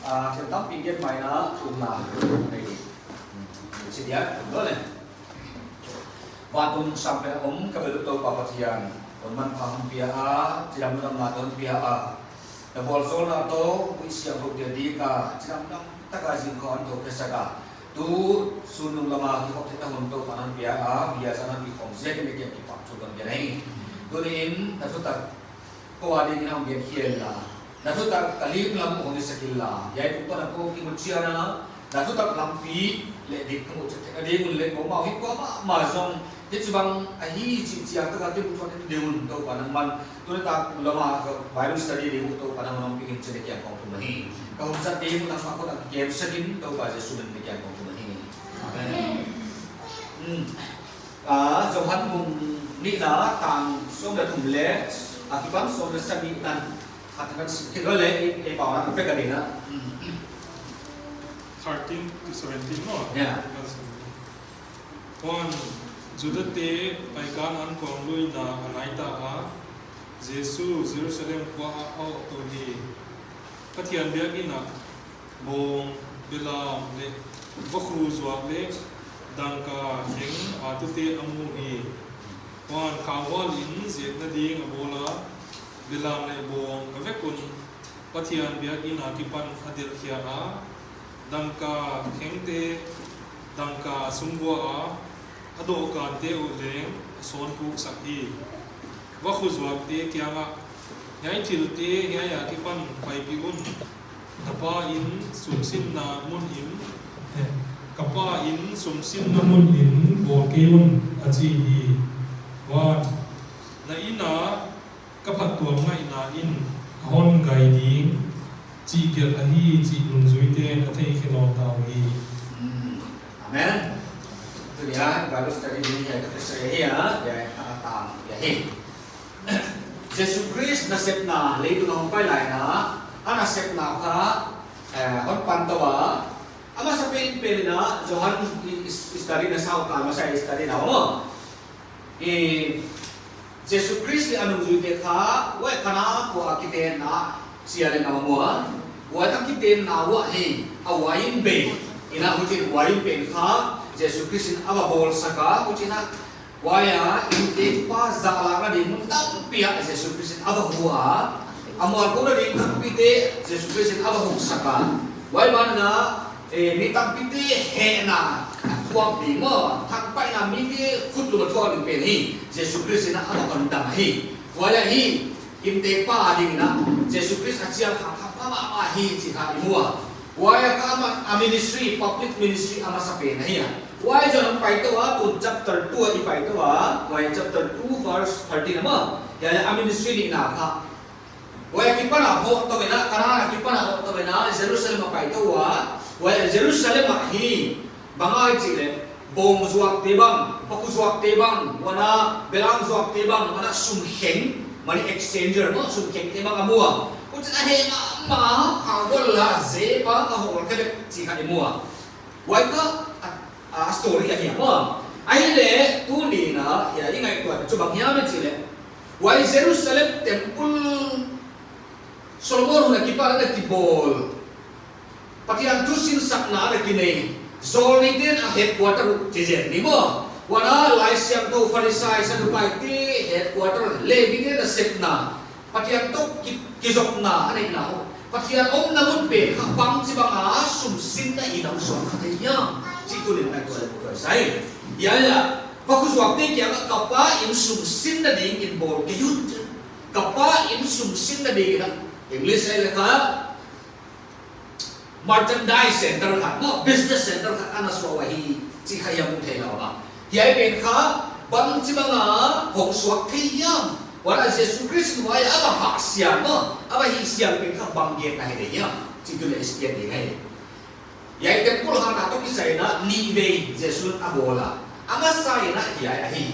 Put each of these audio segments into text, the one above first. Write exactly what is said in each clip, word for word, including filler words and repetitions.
Ah, thil tampi gen mai na, thumna nei di. Chi dia, lo le. Vantung sang pen a om ka bel Toupa Pathian, hon manpha hon pia a, chidamna hon pia a. Na vualzawlna toh, huih siangthou te ding a, chidamna taka zing khawng hon thou pia sak a. Tu sun nung lama kikhop theihna hun Toupa'n hon pia a, bia zan hon pi khawm ziakin na kiang kipahthu kon gen ahi. Tuni'n, na thutak kou a dingin hong gen kei inla. Na thutak ka lim lam hong hisak inla. Hiai pumpi ah kou kimu chiat a. Na thutak lampi leh dik ka muh chiat theihna ding un leh kou mau hi kuamah mah zong hichibang ahi chih chiang taka kimu tuan ding un Toupa nangman. Tuni tak lama ka Bible study ding uh Toupa nangman hon pi in chih na kiang kong thum ahi. Ka hun zat ding uh nangmah khut a kem sak in Toupa Jesu min na kiang kong thum ahi. Amen. Hmm. Ah, Johan bung nihna tang sawm leh thum leh, a kipan sawm leh sagih tan. Khat kan sim khin lou leh, i, i pau na pek a ding a. Thirteen to seventeen maw? Yeah. Huan, Judate paikan ankuangluina a nai ta a, Jesu Jerusalem khua ah a hoh tou hi. Pathian biakin ah bawng, belam leh vakhu zuak leh dangka kheng a tute a mu hi. Huan khauhualin ziekna ding a bawl a, belam leh bawng a vek un Pathian biakin a kipan a delhkhia a, dangka khengte dangka a sumbuak a, a dawhkante uh leng a sawnpuk sak hi. Vakhu zuakte kiangah, hiai thilte hiai a kipan paipih un. Ka Pa inn sumsinna mun in, eh, ka Pa inn sumsinna mun in bawl kei un a chi hi. Huan, na inn ah ka phattuam ngaihna in a hon gai ding chih gelh ahi chih nungzuite'n a theikhe nawn ta uhi. Hmm. Amen. Tuni a Bible study ni hiai ka kisai hi a, hiai a tang hiai hi. Jesu Khrist nasepna leitung a hong pai lai in a, a nasepna kha, eh, hon pan tou a. A masa pen pen in a, Johan i, i, i study na sau kal masa i study na maw. I, Jesu Khrist leh a nungzuite kha, huai Kana khua a kitenna chial in a mu a. Huai a kitenna uah hi, a uain bei. In a huchiin uain pen kha, Jesu Khrist in a va bawl sak a, huchiin a, huai a, innteekpa zahtakna ding mun tampi ah Jesu Khrist in a va hu a. A mualphona ding tampite Jesu Khrist in a va huk sak a. Huai ban in a, eh, mi tampite hehna a thuak ding maw, thangpaihna mite khutlum a thuak ding pen hi, Jesu Khrist in a va hon dam hi. Huai a hi, innteekpa a dingin a, Jesu Khrist a chial kha, kha pha mahmah hi chih kha i mu a. Huai a kha ama, a ministry, public ministry a masa pen ahi a. Huai Johan pai tou a, tun chapter two a i pai tou a, huai chapter two verse thirteen a maw. Hiai a ministry nihna kha. Huai a kipan a hoh tou in a, Kana a kipan a hoh tou in a, Jerusalem a pai tou a, huai Jerusalem ah hi, bang ahia chih leh, bawng zuakte bang, vakhu zuakte bang, huan a belam zuakte bang, huan a sumkheng, money exchanger maw, sumkhengte bang a mu a. Huchiin a heh mahmah, khauhual a zep a, a hoh khe bek chih kha i mu a. Huai kha, a, a story ahi a maw. Ahihleh, tuni'n a, hiai i ngaihtuah chu bang hiam i chih leh. Huai Jerusalem temple Solomon hun a kipan a kibawl. Pathian thu sinsakna a kinei. Zawlneite'n a headquarter uh chi zen ni maw. Huan a Laisiangthou Pharisai Sadukaite headquarter Levite nasepna. Pathian toh ki, kizopna a neihna uh. Pathian omna mun pen kha bangchibang a sumsinna in a hong suak kha thei hiam chih tuni'n ngaihtuah leh kou sa hi. Hiai a, vakhu zuakte kiangah ka Pa inn sumsinna dingin bawl kei un. Ka Pa inn sumsinna dingin a, English ahihleh kha, merchandise center khat maw, business center khat ana suah uhi chih kha i mu thei lou a. Hiai pen kha bangchibang a hong suak thei hiam. Huan a Jesu Khrist in huai a va hihsiang maw, a va hihsiang pen kha bang gen ahi thei hiam. Chih tuni'n i study ding ahi. Hiai temple hatna toh kisai in a nihvei Jesu'n a bawl a. A masa in a hiai ahi.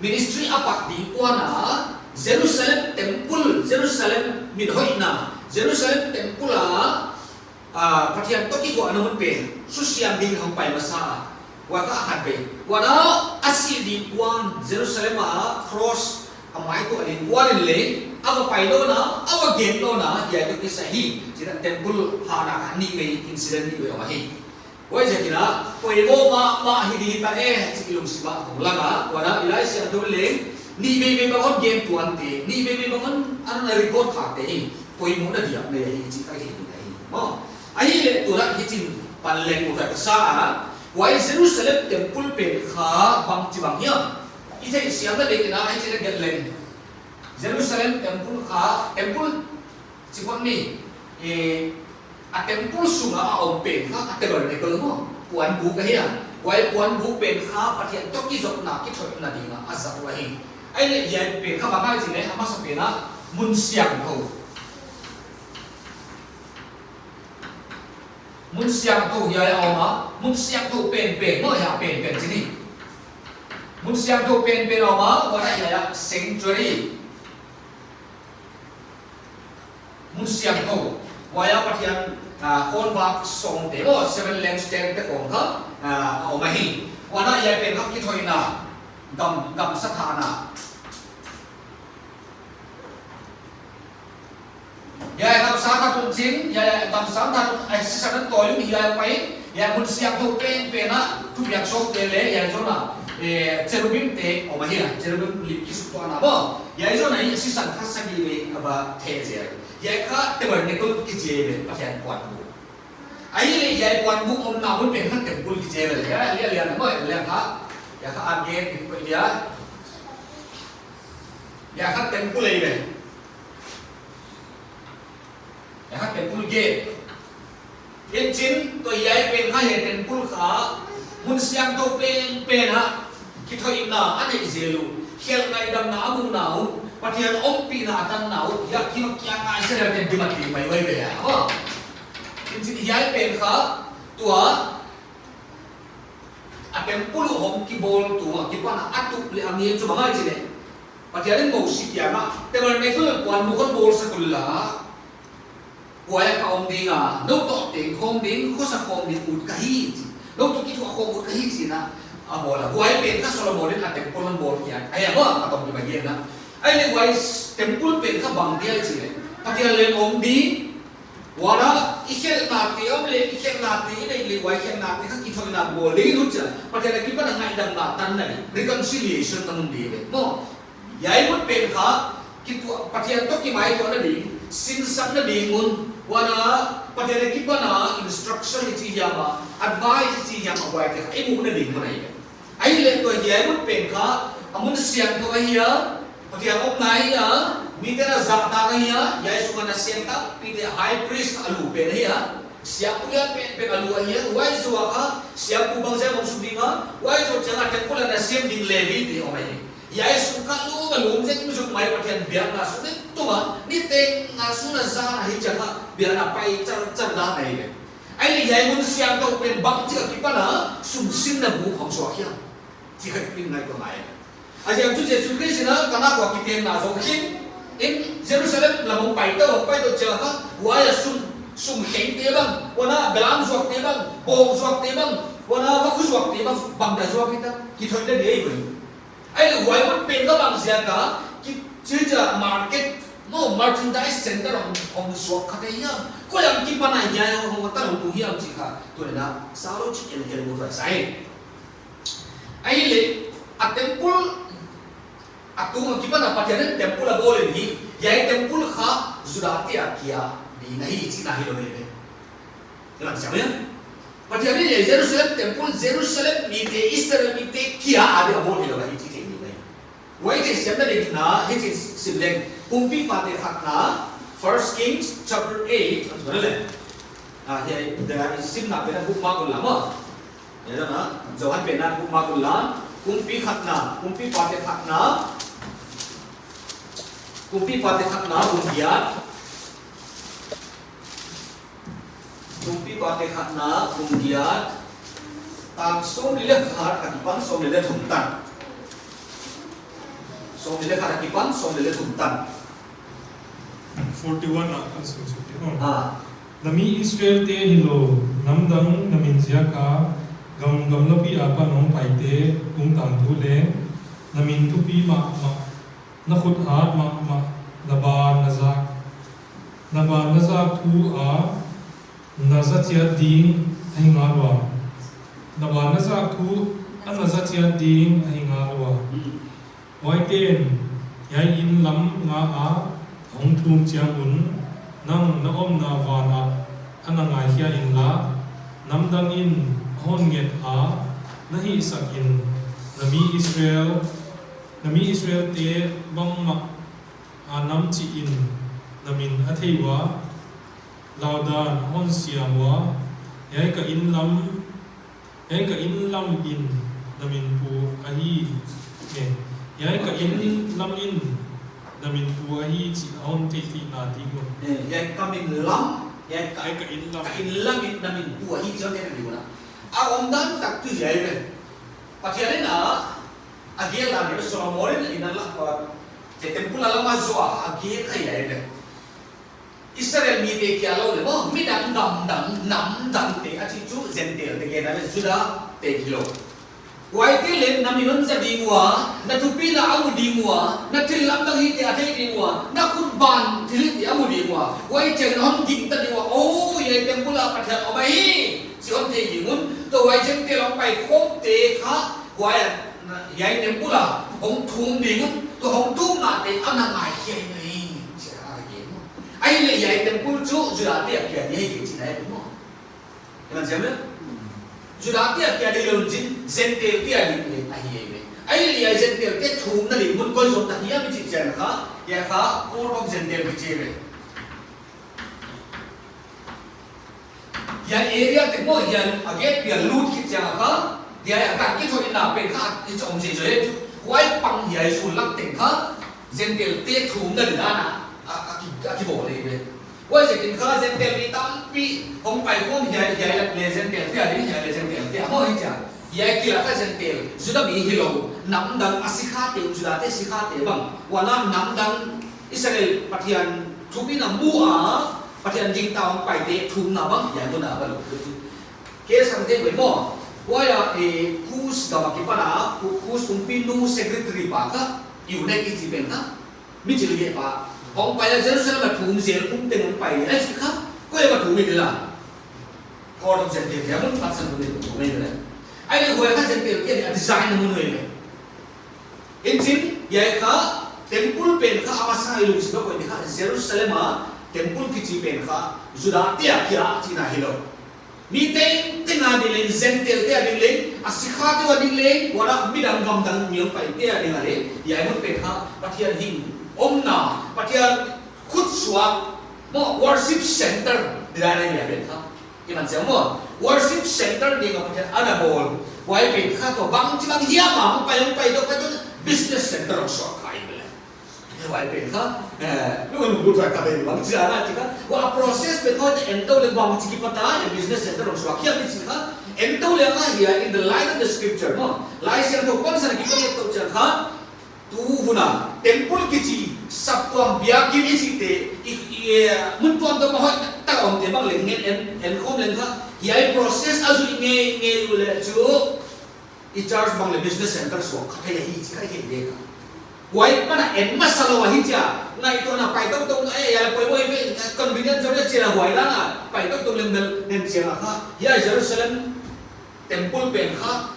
Ministry a pat ding kuan a, Jerusalem temple, Jerusalem min hoihna, Jerusalem temple a, a, Pathian toh kituahna mun pen, susiam ding hong pai masa a. Huai kha a khatvei. Huan a, a sih ding kuan, Jerusalem a, cross, a Mai tu a ding kuan in leng, a va pai lou na, a va gen lou na, hiai toh kisai hi, chih a temple hahna kha nih vei incident nih vei om ahi. Huaiziakin a, poimoh mahmah hi di ta e, chih i lungsim ah hong lang a, huan a, i Laisiangthou leng, nih vei vei bang hon gen tuan te, nih vei vei bang hon ana record kha te hi, poimohna diak nei ahi chih ka gen ahi. Maw, ahihleh tu a hichi'n pan leng uh ka sa a, huai Jerusalem temple pen kha bangchi bang hiam. I theihsiamna dingin a, hichi'n a gen leng. Jerusalem temple kha, temple chi phot ni, eh, a temple sung a a om pen kha, a tabernacle maw, puanbuk ahi a. Huai puanbuk pen kha, Pathian toh kizopna, kithoihna ding a, a zat uh ahi. Ahihleh hiai pen kha bang ahia chih leh, a masa pen a, mun siangthou. Mun siangthou hiai a om a, mun siangthou penpen, maw hiai penpen chih ni. Mun siangthou penpen a om a, huan a hiai a sanctuary. Mun siangthou, huai a Pathian, ah, khonvak sawmte, oh, seven lampstand te khong kha, ah, a om ahi. Huan a hiai pen kha kithoihna, gam, gamsa thahna. Hiai gamsa thah tung chin, hiai gamsa thah tung, ai, sisan an tawi lum hiai pai, hiai mun siangthou penpen a, thupiak sawmte leh, hiai zawn a, eh, cherubim te om ahi a, cherubim lip kisuktuahna maw. Hiai zawn a hi sisan kha sagih vei a va theh zel. Hiai kha tabernacle kichi ve, Pathian puanbuk. Ahihleh hiai puanbuk omna mun pen kha temple kichi ve. Hiai, hiai, hiai, maw, hiai kha. Hiai kha a gate, hiai. Hiai kha temple ahi ve. Hiai kha temple gate. Hichi'n, tua hiai pen kha hiai temple kha, mun siangthou penpen a, kithoihna a neih zel uh, khelh ngaihdamna a muhna uh, Pathian ompihna a tanna uh, hiai kim a kia ngai se leh ten dim a ti mai mai ve a, maw. Hichi'n hiai pen kha, tua, a temple uh hong kibawl tua, kipan a a tup leh a ngen chu bang ahia chih leh. Pathian in Mosi kiang ah, tabernacle puanbuk hon bawlsak un la. Huai ah ka om ding a, nou toh teng khawm ding, khosa khawm ding ut ka hi chi. Nou toh kithuah khawm ut ka hi chi'n a, a bawl a. Huai pen kha Solomon in a temple hon bawl kia. Ahi a maw, a tawm ki ba gen a. Ahihleh huai temple pen kha bang dia chih leh. Pathian leng om ding, Huan a, i khelhnate om leh, i khelhnate i neih leh, huai khelhnate kha kithoihna bawl ding uh chia. Pathian a kipan a ngaihdamna tanna ding. Reconciliation na mun ding ve. Maw, hiai mun pen kha, kitua, Pathian toh kimaituahna ding, sinsakna ding mun. Huan a, Pathian a kipan a instruction i chi hiam a, advice i chi hiam a, huaite kha i muhna ding mun ahi ve. Ahihleh tua hiai mun pen kha, a mun siangthou ahi a, Pathian omna ahi a, mite'n a zahtak ahi a, hiai sung a nasem takpite high priest a lu pen ahi a, siampu lian penpen a lu ahi a, huai zoh a kha, siampu bangzah om suk ding a, huai zoh chiang a temple a nasem ding Levi te om ahi. Hiai sung kha lum a lum zek mi zuk mai Pathian biakna sung ding tung a, niteng a sung a zan ahi chiang a, biakna pai char char dan ahi ve. Ahihleh hiai mun siangthou pen bangchi a kipan a sum sinna buk hong suak hiam. Chih kha i ngaihtuah ngai. A ziak chu Jesu Khrist in a Kana khua kitenna zoh khin in Jerusalem lam hong pai tou, pai tou chia kha, huai a sum, sum khengte bang, huan a belam zuakte bang, bawng zuakte bang, huan a vakhu zuakte bang, bangtan zuak hita, kithoihna ding ahi ve. Ahihleh huai mun pen kha bang ziak a, ki, chi chia market, no, merchandise center hong, hong suak kha te hiam. Koi lam kipan a hiai hong, hong tan hong tung hiam chih kha, tu in a, salo chik en, en mu tuai sa e. Ahihleh, a temple, a tung a kipan a Pathian in temple a bawl in hi, hiai temple kha Juda te a kia ding ahi chihna hilou ve. Lam siam ya. Pathian in hiai Jerusalem temple, Jerusalem mite, Israel mite kia a ding a bawl hilou ahi chih theih ding ahi. Huai theihsiamna dingin a, hichi sim leng, Kumpipate khatna, First Kings chapter eight, a, hiai, hiai simna pen a bookmark un la maw. Hiai na, Johan pen a bookmark un la, Kumpi khatna, Kumpipate khatna, Kumpipate khatna, bung giat. Kumpipate khatna, bung giat. Tang sawmnih leh khat akipan sawmnih leh thum tan. Sawmnih leh khat akipan sawmnih leh thum tan. Forty-one ah, kan sim sim ti, oh. Ah. Na mi Israel te hilou, namdang na min ziak a, gam, gamlapi apan hong paite, tungtang thu leng, na min thupi mahmah Na khut hat mahmah na ban na zak, na ban na zak thu a na za chiat ding ahi ngal ua. Na ban na zak thu a na za chiat ding ahi ngal ua. Huaite'n hiai inn lam nga a hong thum chiang un, nang na omna van ah a na ngaikhia inla, namdang in a hon nget a na hihsak in, na mi Israel, na mi Israelte bangmah a nam chih in na min a thei ua, laudan a hon siam ua. Hiai ka inn lam, hiai ka inn lam in na min pu ahi. Eh, hiai ka inn lam in na min pu ahi chih a hon theihtheihna ding un. Eh, hiai ka min lam, hiai ka, hiai ka inn lam, ka inn lam in na min pu ahi chih a hon theihtheihna ding un. A omdan tak tuh hiai ve. Pathian in a, a gel dan hiai ve, Solomon in a inn lam pa, te temple a lam a zuak a gel kha hiai ve. Israel mite kia lou leh maw, midang, namdang, namdangte, a chih chu Gentile te gen a ve, Juda te hilou. Huaite leng na min hon za ding ua, na thupina a mu ding ua, na thil lamdang hihte a thei ding ua, na khut ban thilhihte a mu ding ua. Huai chiang in hon gingta ding ua, oh, hiai temple ah Pathian om ahi chih hon thei ding un. Toh huai Gentile hong paikhawmte kha, huai a, hiai temple ah hong thum ding un, toh hong thumnate a na ngaikhia in ahi, chih a gen maw. Ahihleh hiai temple chu Judate a kia ding ahi chih na hi maw. Iman siam le? Judate a kia ding lou in chin, Gentile te a ding leng ahi ve. Ahihleh hiai Gentile te thumna ding mun koi zong tak hiam i chih chiang kha, hiai kha Court of Gentile kichi ve. Hiai area te maw, hiai a gate pi a lut khit chiang kha, hiai a kan kithoihna pen kha i chih om zeizoi chu. Huai pang hiai zul lak teng kha Gentile te thumna ding dan a, a, a ki, a kibawl leh ve. Huaiziakin kha Gentile mi tampi hong paikhawm hiai, hiai lak leh Gentile te a ding, hiai leh Gentile te a maw hi chia. Hiai kila kha Gentile, Juda mi hilou, namdang a sikhate, Judate sikhate bang, huan a namdang Israel Pathian thupina mu a, Pathian gingta hong paite thumna bang, hiai mun a bang. Case hong thei ve maw. Huai a, eh, Kush gam a kipan a, Ku-, Kush kumpi nu secretary pa kha, Eunuch i chih pen kha, mi chilgeh pa. Hong pai a Jerusalem a thum zel pum teng hong pai, a chih kha, koi a va thum i ding la. Court of Gentile, hiai mun phatsan thum i ding, thum i ding la. Ahihleh huai kha Gentile te a design na mun uh ve. In chin, hiai kha, temple pen kha, a masa i lungsim a koih ding kha, Jerusalem a, temple kichi pen kha, Judate a kia chihna hilou. Mi tengteng a ding leng, Gentile te a ding leng, a sikhate a ding leng, huan a midang gamdang mi hong paite a ding a leng, hiai mun pen kha, Pathian hing omna, Pathian khut suak, maw, worship center, ding a leng hiai pen kha. Iman siam maw, worship center ding a Pathian a na bawl. Huai pen kha toh bangchi bang hiam a hong pai, hong pai toh, pai toh business center hong suak kha hi ve leh. Huai pen kha, eh, nu nu bu tuai ka pen bangchi a na chih kha. Huai process pen kha te en tou leh bangchi kipat a, eh, business center hong suak hiam i chih kha. En tou leh kha hiai in the light of the scripture maw. Laisiangthou pansan kipan et tou chiang kha. Tu hun a, temple kichi, saptuam biakin i chihte, i, i, eh, mun tuamtuam a hoih taktak a omte bang leng ngen en, en khawm leng kha, hiai process a zui ngeingei uleh chu, i church bang leh business center suak kha thei ahi chih kha i theih leh kha. Huai pan a en masa lou ahi chia, ngaihtuahna pai toutou, eh, hiai poimoh ve, convenience zong leh chia huai dan a, pai toutou leng bel nen chiang a kha, hiai Jerusalem temple pen kha,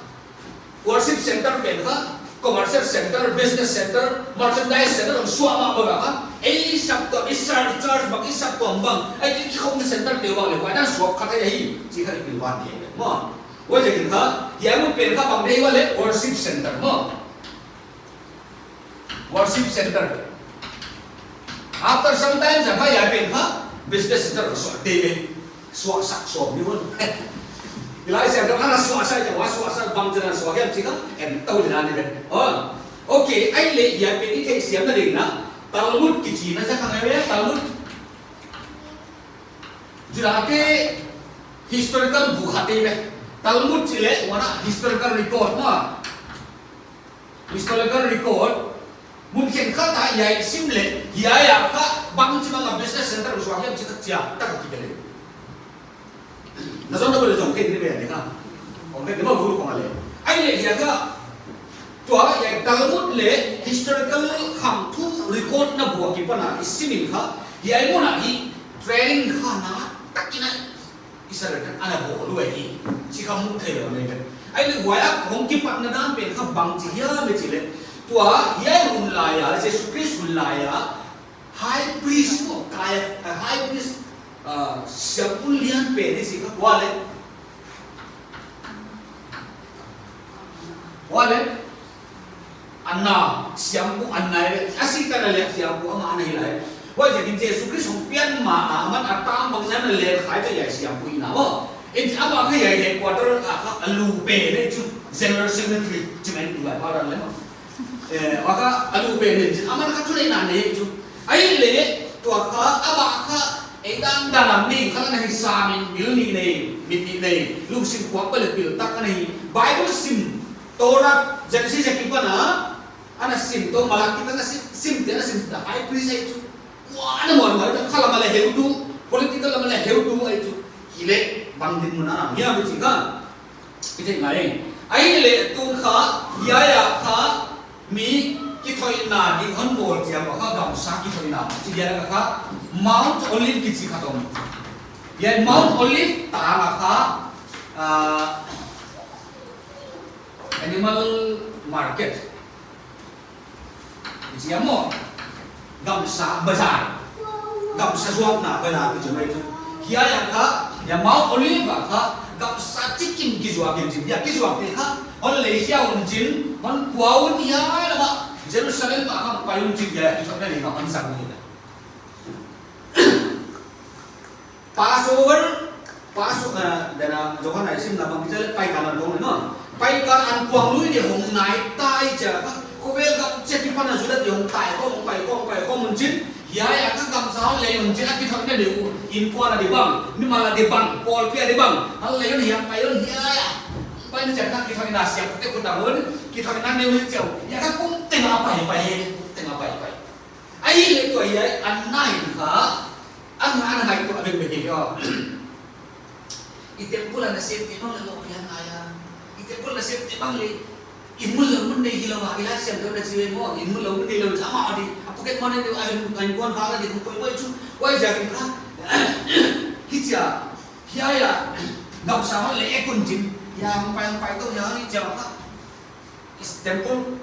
worship center pen kha, commercial center, business center, merchandise center, hong suak mah bang a kha, ei saptuam, i church, church bang, i saptuam bang, ei ki, kikhawmna center te bang leh, huai dan suak kha thei ahi, chih kha i pilvan ding maw. Huaiziakin kha, hiai mun pen kha bang ding ua leh, worship center maw. Worship center. After some time, zang kha hiai pen kha business center hong suak ding ve. Suaksak suak mi hun. I Laisiangthou a na suaksak, i ta ua suaksak bangchi a na suak hiam chih kha, en tou ding a ni ve. Oh. Okay, ahihleh hiai pen i theihsiamna ding in, Talmud kichi na zak kha ngai ve, Talmud. Judate historical bu khat ve. Talmud chih leh huan a historical record maw. Historical record, mun khenkhat a hiai sim leh, hiai a kha bangchi bang a business center hong suak hiam chih kha chiang tak a kibel leh. Na zong na bel zong khe ni ve ni kha. Hong khe ni maw bu kong a leh. Ahihleh hiai kha, tua hiai Talmud leh historical khang thu Kotna bua kipan a i sim in kha, hiai mun a hi training kha nakpi takin a Israel ten ana bawl uh ahi chih kha mu thei lou nei ve. Ahihleh huai a hong kipatna dan pen kha bangchi hiam i chih leh, tua hiai hun lai a, Jesu Khrist hun lai a, high priest maw, Kaiapha, high priest, ah, siampu lian pen i chih kha kua leh, kua leh, Anna, siampu Anna leh, a si tan a leh siampu amah ana hi lai. Huaiziakin Jesu Khrist hong pian ma a, aman a tam bangzah a leh khai chu hiai siampu in a maw. Huan amah kha hiai headquarter a kha a lu pen ahi chu, General Secretary, chih mai tulai pa dan leh maw. Eh, huai kha a lu pen ahi chu, aman kha thuneihna nei chu. Ahihleh, tua kha, amah kha, ei dangdang a mi kha ana hi sam in, mil nih nei, mit nih nei, lungsim khuak bel pil tak ana hi. Bible sim, Torah, Genesis a kipan a, ana sim tou, Malaki tan a sim, simte ana sim ta, high priest ahi chu. Huai ana muanhuai ta, kha lam a leh heutu, political lam a leh heutu ahi chu. Hileh, bang dinmun a hiam i chih kha i theih ngai. Ahihleh tun kha, hiai a kha, mi kithoihna ding hon bawl chiang ua kha gamsa kithoihna. Chih hiai a kha, Mount Olive kichi kha tong. Hiai Mount Olive tang a kha, ah, animal market. Chih a maw, gamsa bazar. Gamsa zuakna bazar kichi mai chu. Hiai a kha, hiai Mount Olive a kha, gamsa chikim kizuak in chin. Hiai kizuak te kha, hon lei hiau un chin, hon pua un hiai lam a, Jerusalem a kha pai un chin hiai, kithoihna ding a hon zang ni. Passover, Passo-, eh, dan a, Johan a i simna bang kichi leh Paikan an kuang leh maw. Paikan an kuang lui di hong nai ta i chih kha, khovel gam chih kipan a Juda te hong tai khawm, hong pai khawm, hong pai khawm un chin. Hiai a kha gamsa hon lei un chin a kithoihna di uh, innkuan a di bang, mimal a di bang, pawlpi a di bang. Hon lei un hiai pai un hiai a. Paina chih kha kithoihna siam te khut a un, kithoihna nei un chih uh. Hiai kha kum teng a pai pai, kum teng a pai pai. Ahihleh tua hiai Anna in kha, Anna, Anna ngaihtuah vek vek hi aw. I temple a nasepte bang leh lawm pian ngai a. I temple nasepte bang leh, inn mun lou mun nei hilou a, i Laisiangthou in a chi ve maw, inn mun lou mun neilou, amah di, a pocket money di, a innkuan kha di, koi koi chu, huaiziakin kha. Hichia, hiai a, gamsa hon lei ek un chin, hiai hong pai, hong pai tou, hiai hong hi chiang kha. Temple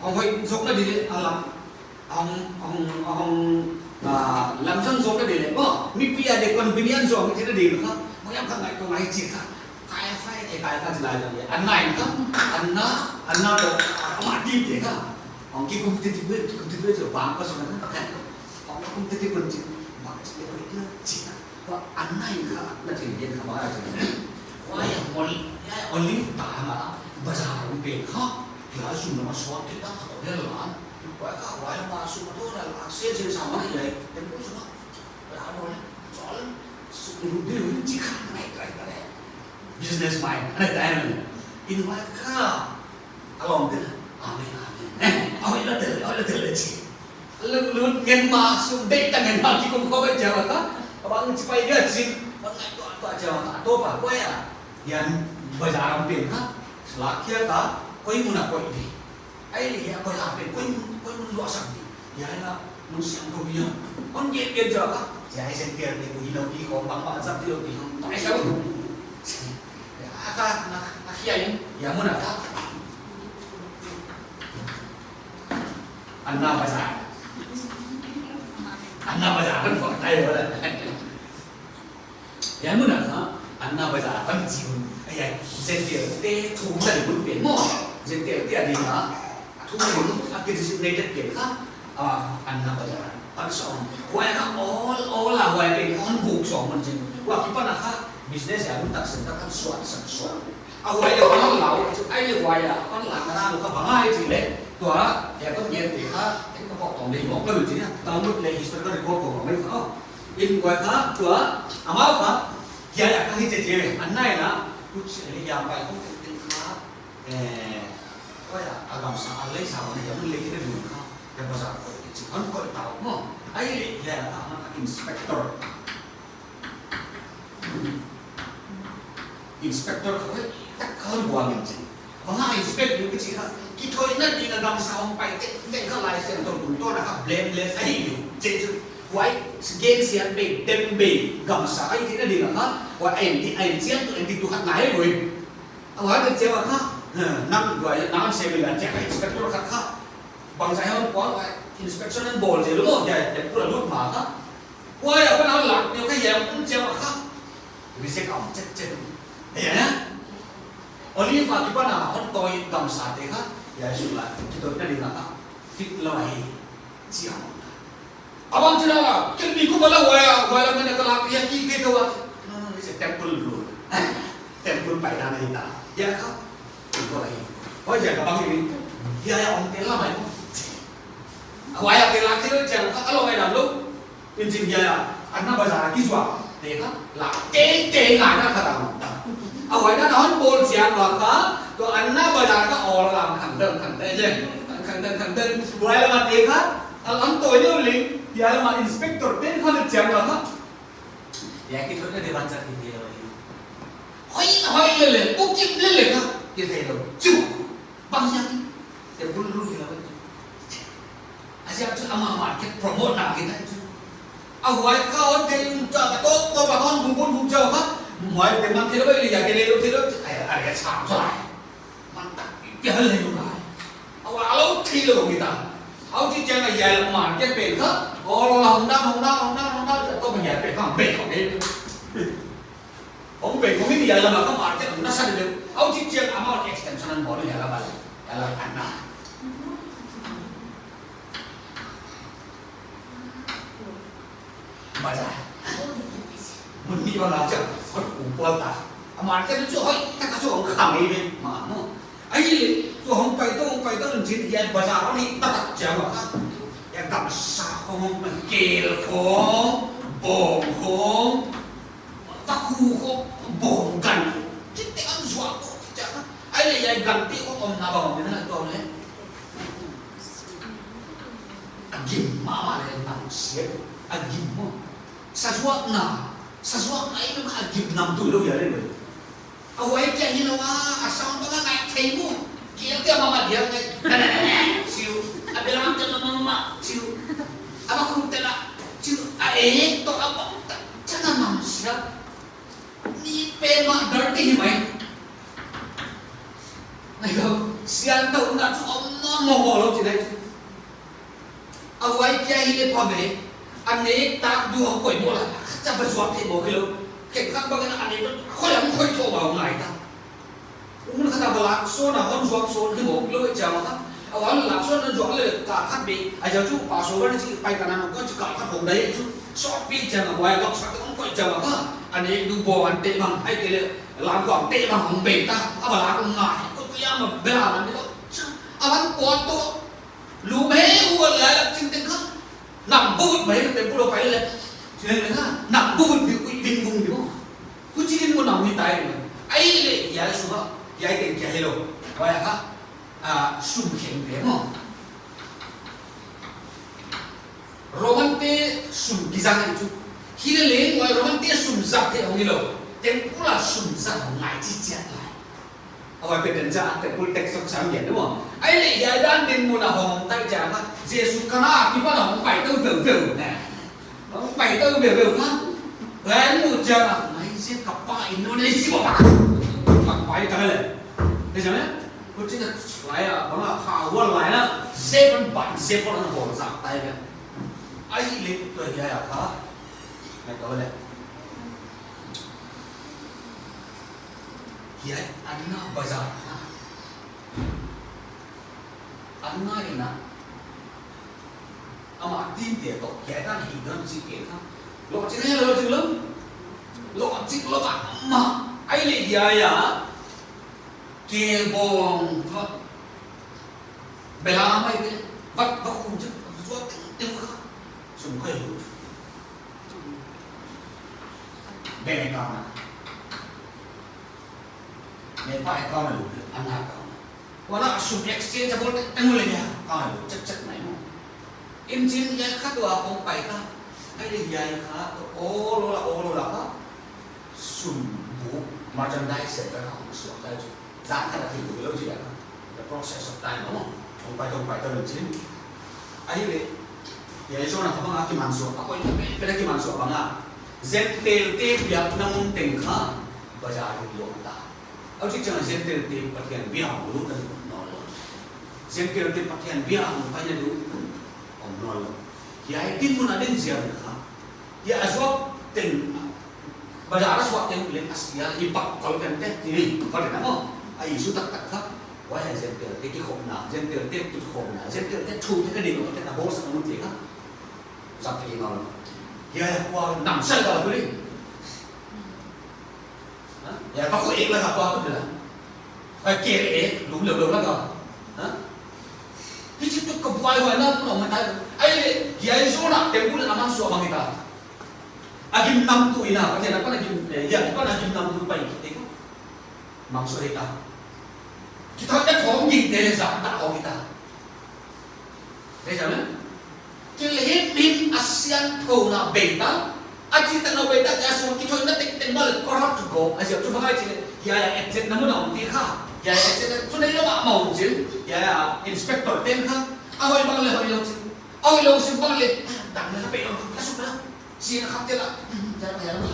hong hoih zawkna di leh a lam, hong, hong, hong, ah, lamzang zawkna di leh maw, mipi a di convenience zawk theihna di leh kha, maw hiam kha ngaihtuah ngai chih kha, Kaiapha, eh, Kaiapha chih lai zang leh, Anna in kha, Anna, Anna toh, ah, amah team te kha, hong kikum titipui, kikum titipui chu bang ka sung na, hong kum titipui chi, bang chi leh koi na chi na. Huai Anna in kha, na thil gen kha bang a chi. Huai a mol, hiai Olive tang a, bazar pen kha, hiai sum lam a suak thil dang kha tou hial lan. Huai kha, huai lam a sum a tou na la, se se sa ma hiai, temple sung a. Huai a mol, chol, sum lu de lu chi kha ngai kai ta leh. Business mind, ngai ta leh. In huai kha, a lawmte, amen, amen. Eh, a hoih la tel, a hoih la tel leh chi. Lut, lut ngen ma, sum deih ta ngen ma, kikum khawm bai chiang a kha. A bang chi pai dia chin, bang ngaihtuah tuah chiang a kha, a toh pa, koi a. Hiai bazar lam pen kha, lak khia kha, koi mun a koih di. Ahihleh hiai bazar pen, koi mun, koi mun luahsak di. Hiai a, mun siangthou hiam. Hon gen gen chiang a kha, hiai Gentile te, kou hilou di khawm, bangmah zat di lou di khawm, pai sa lou. A kha, na, na hiai, hiai mun a kha. Anna bazar. Anna bazar, kan fak tai wala. Hiai mun a kha, Anna bazar, kan chi un. Ai, ai, Gentile te thu sa di mun pen maw. Gentile te a ding a, thu mun, a kidesignated pen kha. Ah, Anna bazar. Kan sawm. Huai kha all, all a huai pen kha hon buk sawm mun chin. Huai kipan a kha, business a mun tak sen tak kan suan sak suan. A huai leh hon lau, chu ai leh huai a, hon lau na na kha bang ai chi leh, tua, ya kon gen te kha, en ka pok tong dei mok lou chi nia, Talmud leh historical record ko mai kha. In huai kha, tua, amau kha, hiai a kha hi che che, Anna in a, kut se ni ya pai kong te te kha, eh, huai a, a gamsa, a lei sa ni ya mun lei te dun kha, ya bazar ko chi, hon ko tau mo, ai leh, ya, a ma inspector. Inspector kha hoih tak kha hon buang in chin. Bang a inspect ding ka chih kha, kithoihna ding a gamsa hong pai tengteng kha Laisiangthou tungtawn a kha blameless ahi ding. Huai gen siam bei, tem bei, gamsa ahi theihna ding a kha, huai a en di, a en chian tu, en di tu khat ngai lou. A huai ka chiang a kha, nang huai, nang sem la chiang a inspector khat kha. Bangzah hon kuan huai inspection hon bawl zel lou, hiai temple a lut ma kha. Huai a pan a lak neu kha hiai a kun chiang a kha. Reject a om chetchet. Hiai a. Olive a kipan a hon tawi gamsate kha. Hiai sung la, kithoihna ding a kha. Fit lou ahi. Chiang. A bang chih la, ken mi kum a la huai a, huai la mane ka lak hiai ki ke tou a. No, no, it's a temple rule. Temple pai dan ahi ta. Hiai kha. Temple ahi. Huai hiai ka bang ni. Hiai a om tel la mai. Huai a tel la tel chiang kha, a lo mai dan lou. Injin hiai a, Anna Bazar a kizuak te kha, la te te ngai na kha ta. A huai na hon bawl chiang a kha, tu Anna Bazar kha awl lam khang dang khang dang je. Khang dang khang dang. Huai la ma te kha, a lam tawi lou ling, hiai la ma inspector ten kha lut chiang a kha. Hiai kithoihna ding a ban zat ki thei lou. Hoih, hoih lele, bukip lele kha, ki thei lou. Chu. Bang hiam, temple rule hilou. A ziak chu amah market promote na ki ta chu. A huai kha hon thei un ta ka tok tok a hon bung bung bung chau kha. Huai te man thei lou le ya ke le lou thei lou. Ai, ai, ai, sa, sa. Man ta, ki hal le lou. A huai a lou thei lou ki ta. Au chi chiang a ya market pen kha. Awl la hong dang, hong dang, hong dang, hong dang. Tok a ya pen kha, pen kha, pen. Hong pen, hong in ya la ma ka market na sa de. Au chi chiang amount extension an bawl ya la ba. Ya la Anna. Bazar. Mun ni ba la cha. Hoi ku pol ta. A market chu hoi ta ka chu hong khang ei ve. Ma no. Ai le, tu hong pai tou, hong pai tou, chin ya bazar ni ta ta cha ba kha. Ya gamsa khong, kel khong, bawng khong. Vakhu khong, bawng gan khong. Chite an zuak khong, chite an. Ai le, hiai gante khong omna bang om na tou le. A gim mahmah le nang siat. A gim maw. Sa zuakna. Sa zuakna i nung a gim nam tu lou ya le. A huai kia hilou a, a sound bang a ngai thei maw. Kia kia mama dia ngai. Siu. A belam kia mama mama. Siu. A bakhu te la. Siu. A e to a bang ta. Chana nam sia. Ni pe ma dirty hi mai. Nai lo. Sian to na chu om no mo mo lo chi nai chu. A huai kia hi le pha ve. A nek tak du hong koih maw la. Khat cha va zuak thei maw kilou. Khenkhat bang in a nek khoi ang khoi tho ba ngai ta. Mun khat a va lak sawn a hon zuak sawn hi maw kilou e chiang a kha. A hon lak sawn a zuak le ka khat be. A ziak chu Passover ni chi pai ka na ko chi ka khat hong dai chu. Sawt pi chiang a huai lak sak hong koih chiang a kha. A nek du bo an te bang ai ke le lam ko an te bang hong be ta. A va lak ngai. Ko ko ya ma bela na ni ko. A van ko to. Lum he u lai lak ching teng kha. Nam bu mai te bu lo pai le. Ching le kha. Nam bu bi ui ving vung di mo. Ku ching mo nam ni tai le. Ai le ya su ha. Ya teng kia hello. Wa ya kha. A sum kheng te mo. Roman te sum kizang chu. Hi le le wa Roman te sum zak te hong hello. Temple a sum zak hong ngai chi chiat lai. A huai pen den cha, temple tax sok sang gen, maw. Ai le, hiai dan dinmun a hong tai cha kha, Jesu kana kipan a hong pai tou veu veu, ne. Hong pai tou veu veu kha. Huai mu cha, ngai se ka pa in no nei si ba. Ka pai ta le. Te cha ne. Ko chi na lai a, bang a kha wa lai na, se ban ban se ko na hong sa tai le. Ai le, to hiai a kha. Ngai to le. Hiai Anna Bazar. Anna in a. Amah tin te toh hiai dan hi dan chi ke kha. Lo chi ne lo chi lo. Lo chi lo ba ma. Ai le hiai a. Ke bawng va. Bela mai ke. Vat va khum chu. Zuak teng teng kha. Sum khai lu. Bene ka na. Nepa account a lut, Anna account. Huan a sum exchange a bawl tengteng uleh hiai account a lut chetchet mai maw. Injin hiai kha tua hong pai ta. Ai le hiai kha tua awl awl a awl awl a kha. Sum bu merchandise centre a hong suak ta chu. Zan khat a thil tuk lou chi a. The process of time, no? Hong pai, hong pai ta lou chin. Ahihleh, hiai Jonah kha bang a kimansuah, a point pen a kimansuah bang a. Gentile te biakna mun teng kha, bazar in luang ta. Huchi chiang Gentile te Pathian bia hong lut nawn lou. Gentile te Pathian bia hong paina di uh hong nawn lou. Hiai dinmun a ding ziak kha. Hiai a suak teng, bazar a suak teng leng a sia i pak kol kan te, ti ni, kol kan mo. A issue taktak kha. Huai Gentile te kikhopna, Gentile te kitkhopna, Gentile te thu te ka ding, te na boss a mun te kha. Zat te nawn lou. Hiai kua nam sel ka tu ni. Ha? Hiai pa ko ek la ka pa tu la. Hiai ke ek, lum lou lou la ka. Ha? Hichi tu ka buai huai na, no, matai. Ahihleh, hiai Jonah, temple a mansuah bang hita. A gimnamtu in a, Pathian apan a gim, eh, hiai apan a gimnamtu pai, te ko. Mansuah hita. Kithoihna thawng gingte leh zahtak hong hita. Thei zam leh? Thil himhim a siangthouna bei ta, a chihtakna bei ta, a sung kithoihna tengteng bel corrupt go, a ziak chu bang ahia chi leh, hiai a agent na mun a om te kha, hiai a agent na chu nei lou mahmah chin, hiai a inspector ten kha, a hoih bang leh hoih lou chin, a hoih lou sim bang leh, dang leh pe lou, a suk la, si na khat te la, ya la, ya la,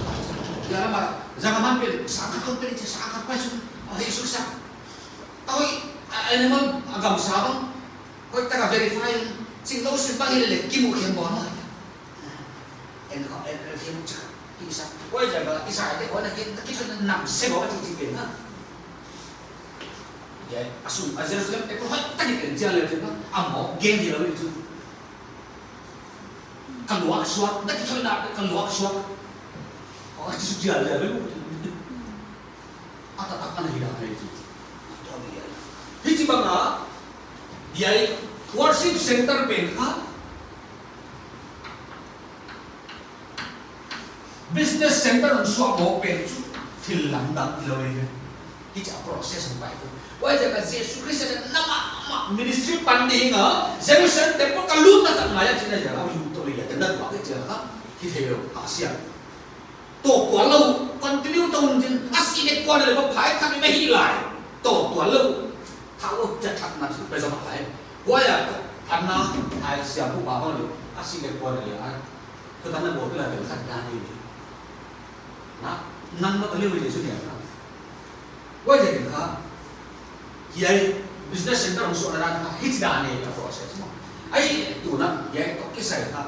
ya la ma, zang a man pe, sang khat kon pe, sang khat pa su, a hei su sa, a hoih, a animal, a gamsa bang, hoih taka verify, ching lou sim bang hi leh leh, kimu khem bawl na. En ko, en, en, kimu cha, kisa. Hoih zang ka, kisa te ko na ki, ki chu nam se bawl chi chi pen na. Ya, a sung, a Jerusalem te ko hoih taki pen chia leh chi na. A mo, gen hi lou chu. Ka luak suak, na kithoihna, ka luak suak. Ko ka chi su chia leh lou. A taktak ana hi dan ahi chu. Hichi bang a, hiai worship center pen kha, business center hong suah bawl pen chu, thil lamdang lou e. Hichi a process hong pai tu. Huaiziak a Jesu Christ in a mah, mah ministry pan ding a, Jerusalem temple ka lut na tak ngai a chi na ya, a lut tou leh ya, te na tua ke chia kha, hithei lou, a sia. Tou tuan lou, continue tou un chin, a si dek kuan leh va phai khat mai hi lai. Tou tuan lou, thau cha thak na chu pe zom lai. Huai a, Anna, ai sia pu pa hon leh, a si dek kuan leh, ai. Tou tan na bo tu la pen khat dan ni. Na, nang ma ta leh wi su ni na. Huaiziak kha, hiai business center hong suahna dan kha, hichi dan ni a process mo. Ai, tu na, hiai toh kisai kha.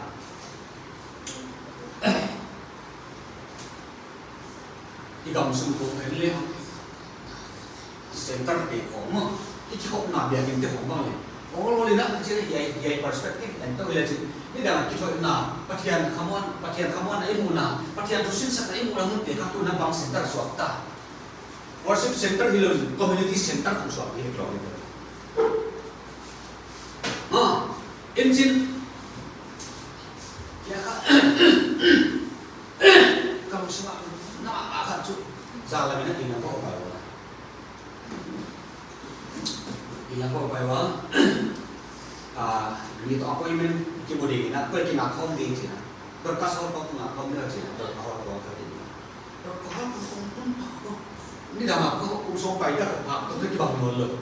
I gam sung khong en leh center te khong maw, i kikhopna biakin te khong bang leh. All, all in a, chi leh hiai, hiai perspective en tou leh chi. Nidang kithoihna, Pathian khamuan, Pathian khamuanna i muhna, Pathian thu sinsakna i muhna mun te kha tu na bang center suak ta. Worship center hilou, community center khong suak hi lou. Ah, engine. Ya ka. Ka lungsim a, na, na khat chu. Za la mina ina ko pai wa. Ina ko pai wa. Ah, ni to appointment kimu ding ina, ko kina khom ding china. Dorcas hall ko kina khom ding china, Dorcas hall ko ka ding. Dorcas hall ko khom tun ta ko. Nidang a ko, ko so pai ta ko, ko kibang lou lou.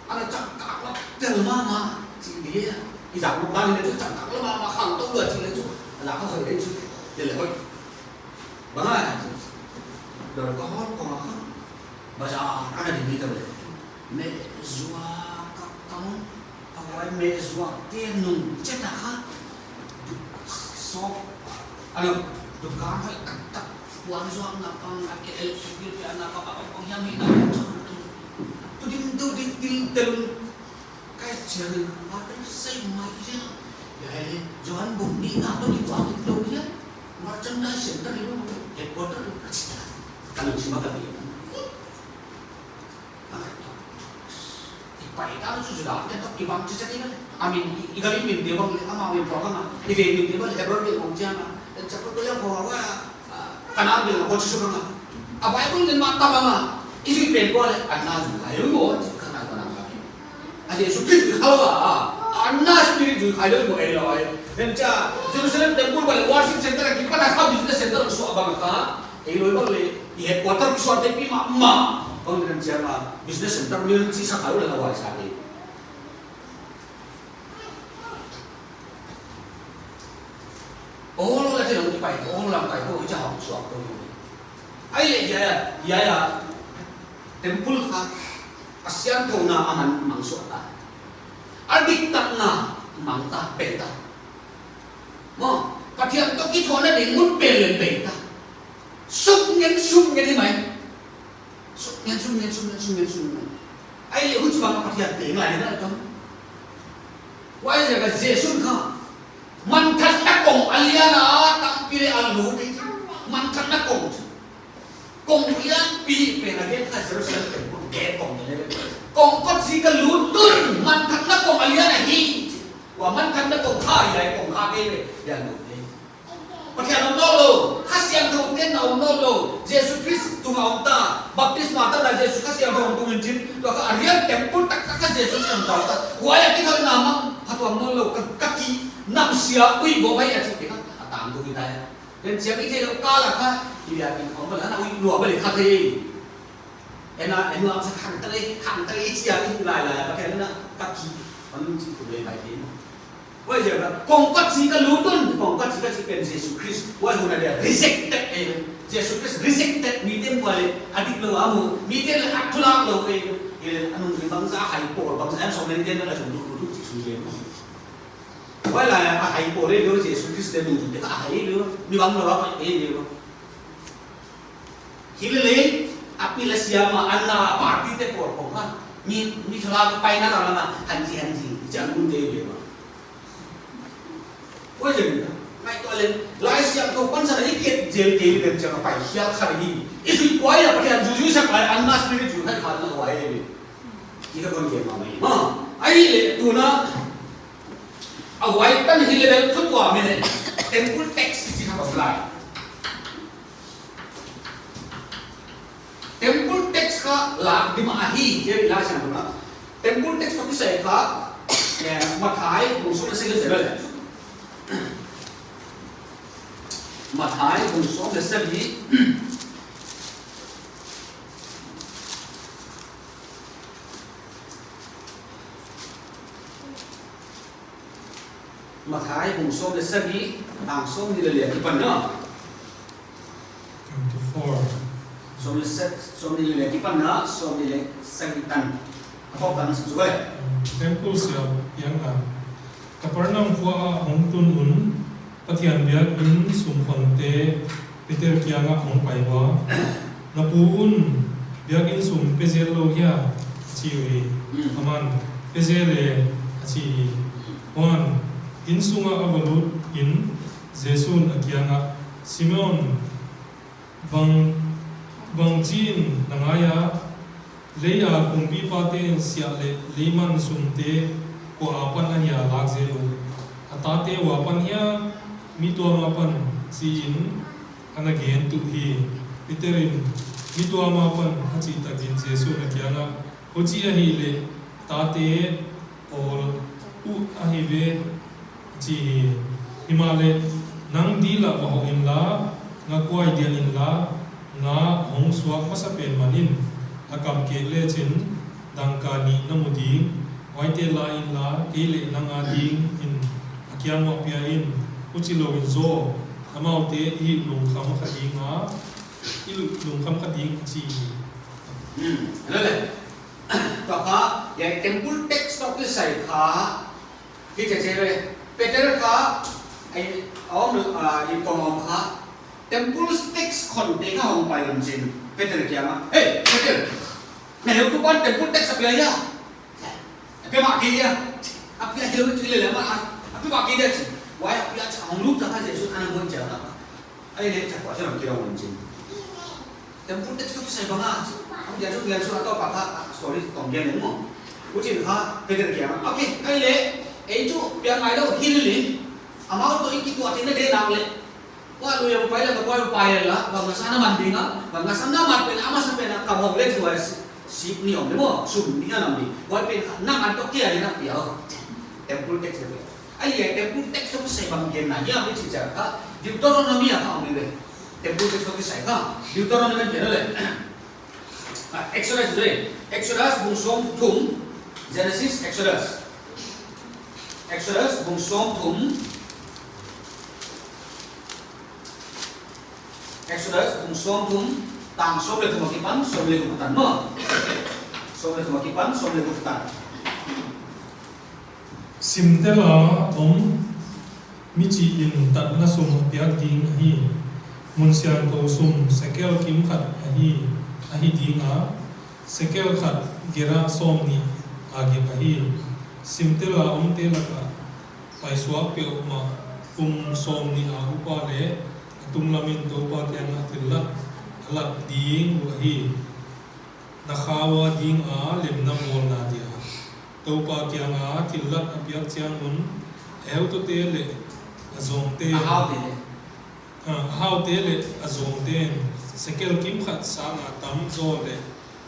Ana changkang lou tel mahmah, chi dia. I zak lou dan leh chu changkang lou mahmah khang tou lou chi leh chu. Ana ka hoih leh chu. Dia leh hoih. Bang a chu. Dorcas hall kong a kha. Bazar ana ding ni tou leh. Meh zuak ka ka mun. A huai meh zuak te nung chet a kha. Shop. Ana dukan hoih taktak. Puan zuakna pang a ke el sukil pe ana pa pa pang hiam hi na. Tu ding tu ding ding telun. Kai chiang in, a pen sei mai ya. Ya, eh, Johan bung nih na to ni tua tu ya. Merchandise center ni, headquarter tu ka chi ta. Ka lungsim a ka ni. Ah, i pai ta chu Juda te toh kibang chi chi ni. I mean, i, i gari min te bang leh, amau min program a. I ve min te bang leh, Hebron min bang chiang a. Chapter ko ya ko wa. Kana bil ko chu sung a. A Bible nin ma ta bang a. I zui pen ko leh, Anna zui khai lou mo, chi kana kana ka. A Jesu Christ zui khai lou a. Anna spirit zui khai lou mo ei lou ei. Then cha, Jerusalem temple bang leh worship center ki pana kha business center suah bang kha. Ei lou bang leh, i headquarter ki suah te pi mahmah. Bang dan chiang a business center million chi sa kha lou la wai sa te. Ol ol a thil hong kipai, ol lam kai ko, i cha hong suak ko. Ai le ya ya, ya ya. Temple kha, a siangthouna a man mang suak ta. A diktatna mang ta, pe ta. Maw, Pathian toh kithuahna ding mun pen leng pe ta. Suk ngen, suk ngen hi mai. Suk ngen, suk ngen, suk ngen, suk ngen, suk ngen. Ai le huchibang a Pathian teng lai na tong. Huaiziak a Jesu kha manthatna kong a lian a tampi le a lut hi. Manthatna kong. Kong lianpi pen a gen kha Jerusalem temple gate kong ni le. Kong kotzik a lut un manthatna kong a lian ahi. Huai manthatna kong kha hiai kong kha kei le. Hiai lut hi. Pathian om nawnlou, Kha Siangthou ten a om nawnlou, Jesu Khrist tung a om ta, baptisma tan a Jesu Kha Siangthou tung in chin, tua kha a real temple tak tak kha Jesu Khrist tung ta. Huai a kithoihna mang, phattuam nawnlou, ka, ka ki, nam sia, ui, bo bai a chi te kha, a tang tu ki tai. Den chiang i thei lou ka la kha, i bia kin om ba la na ui lua ba le kha thei. Ena, enu am sa khang ta le, khang ta le, i chia i lai lai, Pathian na, ka ki, om chi tu le bai thei. Huaiziak a, kong kotzik a lut un, kong kotzik a chih pen Jesu Khrist. Huai hun a dia rejected e. Jesu Khrist rejected, miten huai a diklou a mu, miten a thulak lou e. Hileh a nungzui bangzah a hai pawl, bangzah a sawm le nih ten a zong lut lut chih sui le. Huai lai a hai pawl e lou, Jesu Khrist te nungzui te a hai lou, mi bang lou a e lou. Hilele, a pil a siam a, Anna a party te pawl khong kha. Mi, mi thulak paina lam a, hanji, hanji, chan mun te be ma. Huaiziak a, ngaihtuah le, Laisiangthou pansan a i kiat zel kei leh chiang a pai hial kha hi. I zui kuai a Pathian zuizui sak lai, Anna spirit zui khai kha na huai e. I ka kon ke ma mai. Ma, ai le, tuna, a huai tan hilele, thut wa me le, temple tax ki chi kha ba lai. Temple tax kha lak di mah ahi, chih Laisiangthou na. Temple tax toh kisai kha, eh, Matthai bung sawm le sagih zero le. Matthai bung sawm le sagih. Matthai bung sawm le sagih, tang sawmnih le li a kipan na. Twenty-four. Sawm le sa-, sawmnih le li a kipan na, sawmnih le sagih tan. A pau tan sa chu ai. Temple siam piang a. Capernaum khua ah hong tun un, Pathian biakin sum khonte Peter kiangah hong pai ua, "Na pu un biakin sum pe zel lou hia?" a chi uhi. Mm. Aman, "Pe zel e," a chi hi. Mm. Huan, inn sungah a va lut in, Jesu'n a kiangah, "Simon, bang, bangchi'n na ngai a? Lei a kumpipate'n siah leh leiman sumte kua apan ahia lak zel uh? A tate ua pan hia, mi tuam apan?" chi in a na gen tuh hi. Peter in, "Mi tuam apan," a chih tak in Jesu'n a kiangah, "Huchi ahihleh tate awl uh ahi ve," a chi hi. "Himahleh nang dil ah va hoh inla, nga kuai diah inla, nga hong suak masapen man in, a kam kek lechin dangka nih na mu ding, huaite la inla, kei leh nang ading in a kiang uah pia in, huchilou in zaw, amaute i lungkham kha ding a, i lu-, lungkham kha ding," a chi hi. Hmm, hello le. Tua kha, hiai temple tax toh kisai kha, hi che che le. Peter kha, ai, om, ah, i kong om kha, temple tax khonte kha hong pai un chin. Peter kiangah, "Hey, Peter, na heutupa'n temple tax a pia hia? A pia mah kei dia. A pia heutu le le ma, a pia mah kei dia," chi. Huai a pia cha hong lut ta kha Jesu'n a na buan cha na. Ai le cha kua cha lam kira un chin. Temple tax toh kisai bang a. Hong dia chu lian su a toh pa kha, story tong dia le mo. Huchi'n kha, Peter kiangah, "Okay, ai le, ei chu pia ngai lou hi le. Amau toh i kituah theihna deihna le. Kua lui a pai le, kua pai le la, bang a sa na man ding a, bang a sa na man pen, a masapen a kam hong le chu ai si, si ni om le mo, sum ni a nam ni. Kua pen kha, nang a toh kia ni na pia o." Temple tax le pia. Ai, ai, temple tax toh kisai bang genna hia, mi chi cha kha, Deuteronomy ah kha om le. Temple tax toh kisai kha, Deuteronomy pen le. Ah, Exodus, Exodus bung sawmthum, Genesis, Exodus. Exodus bung sawmthum. Exodus bung sawmthum, tang sawm leh thum akipan sawm leh guk tan maw. Sawm leh thum akipan sawm leh guk tan. Simtel a om mi chih in tatna sum a piak ding ahi. Mun siangthou sum sekel kim khat ahi, ahi ding a, sekel khat gera sawmnih a gik ahi. Simtel a omte lak ah paisuak peuhmah kum sawmnih a upa leh a tunglam in Toupa kiang ah thillat a lat ding uh ahi. Na khau a ding a lemna bawlna dia Toupa kiang a thillat a piak chiang un, a heutuate leh a zawngte, a haute leh, a haute leh a zawngte'n sekel kim khat sang a tam zaw leh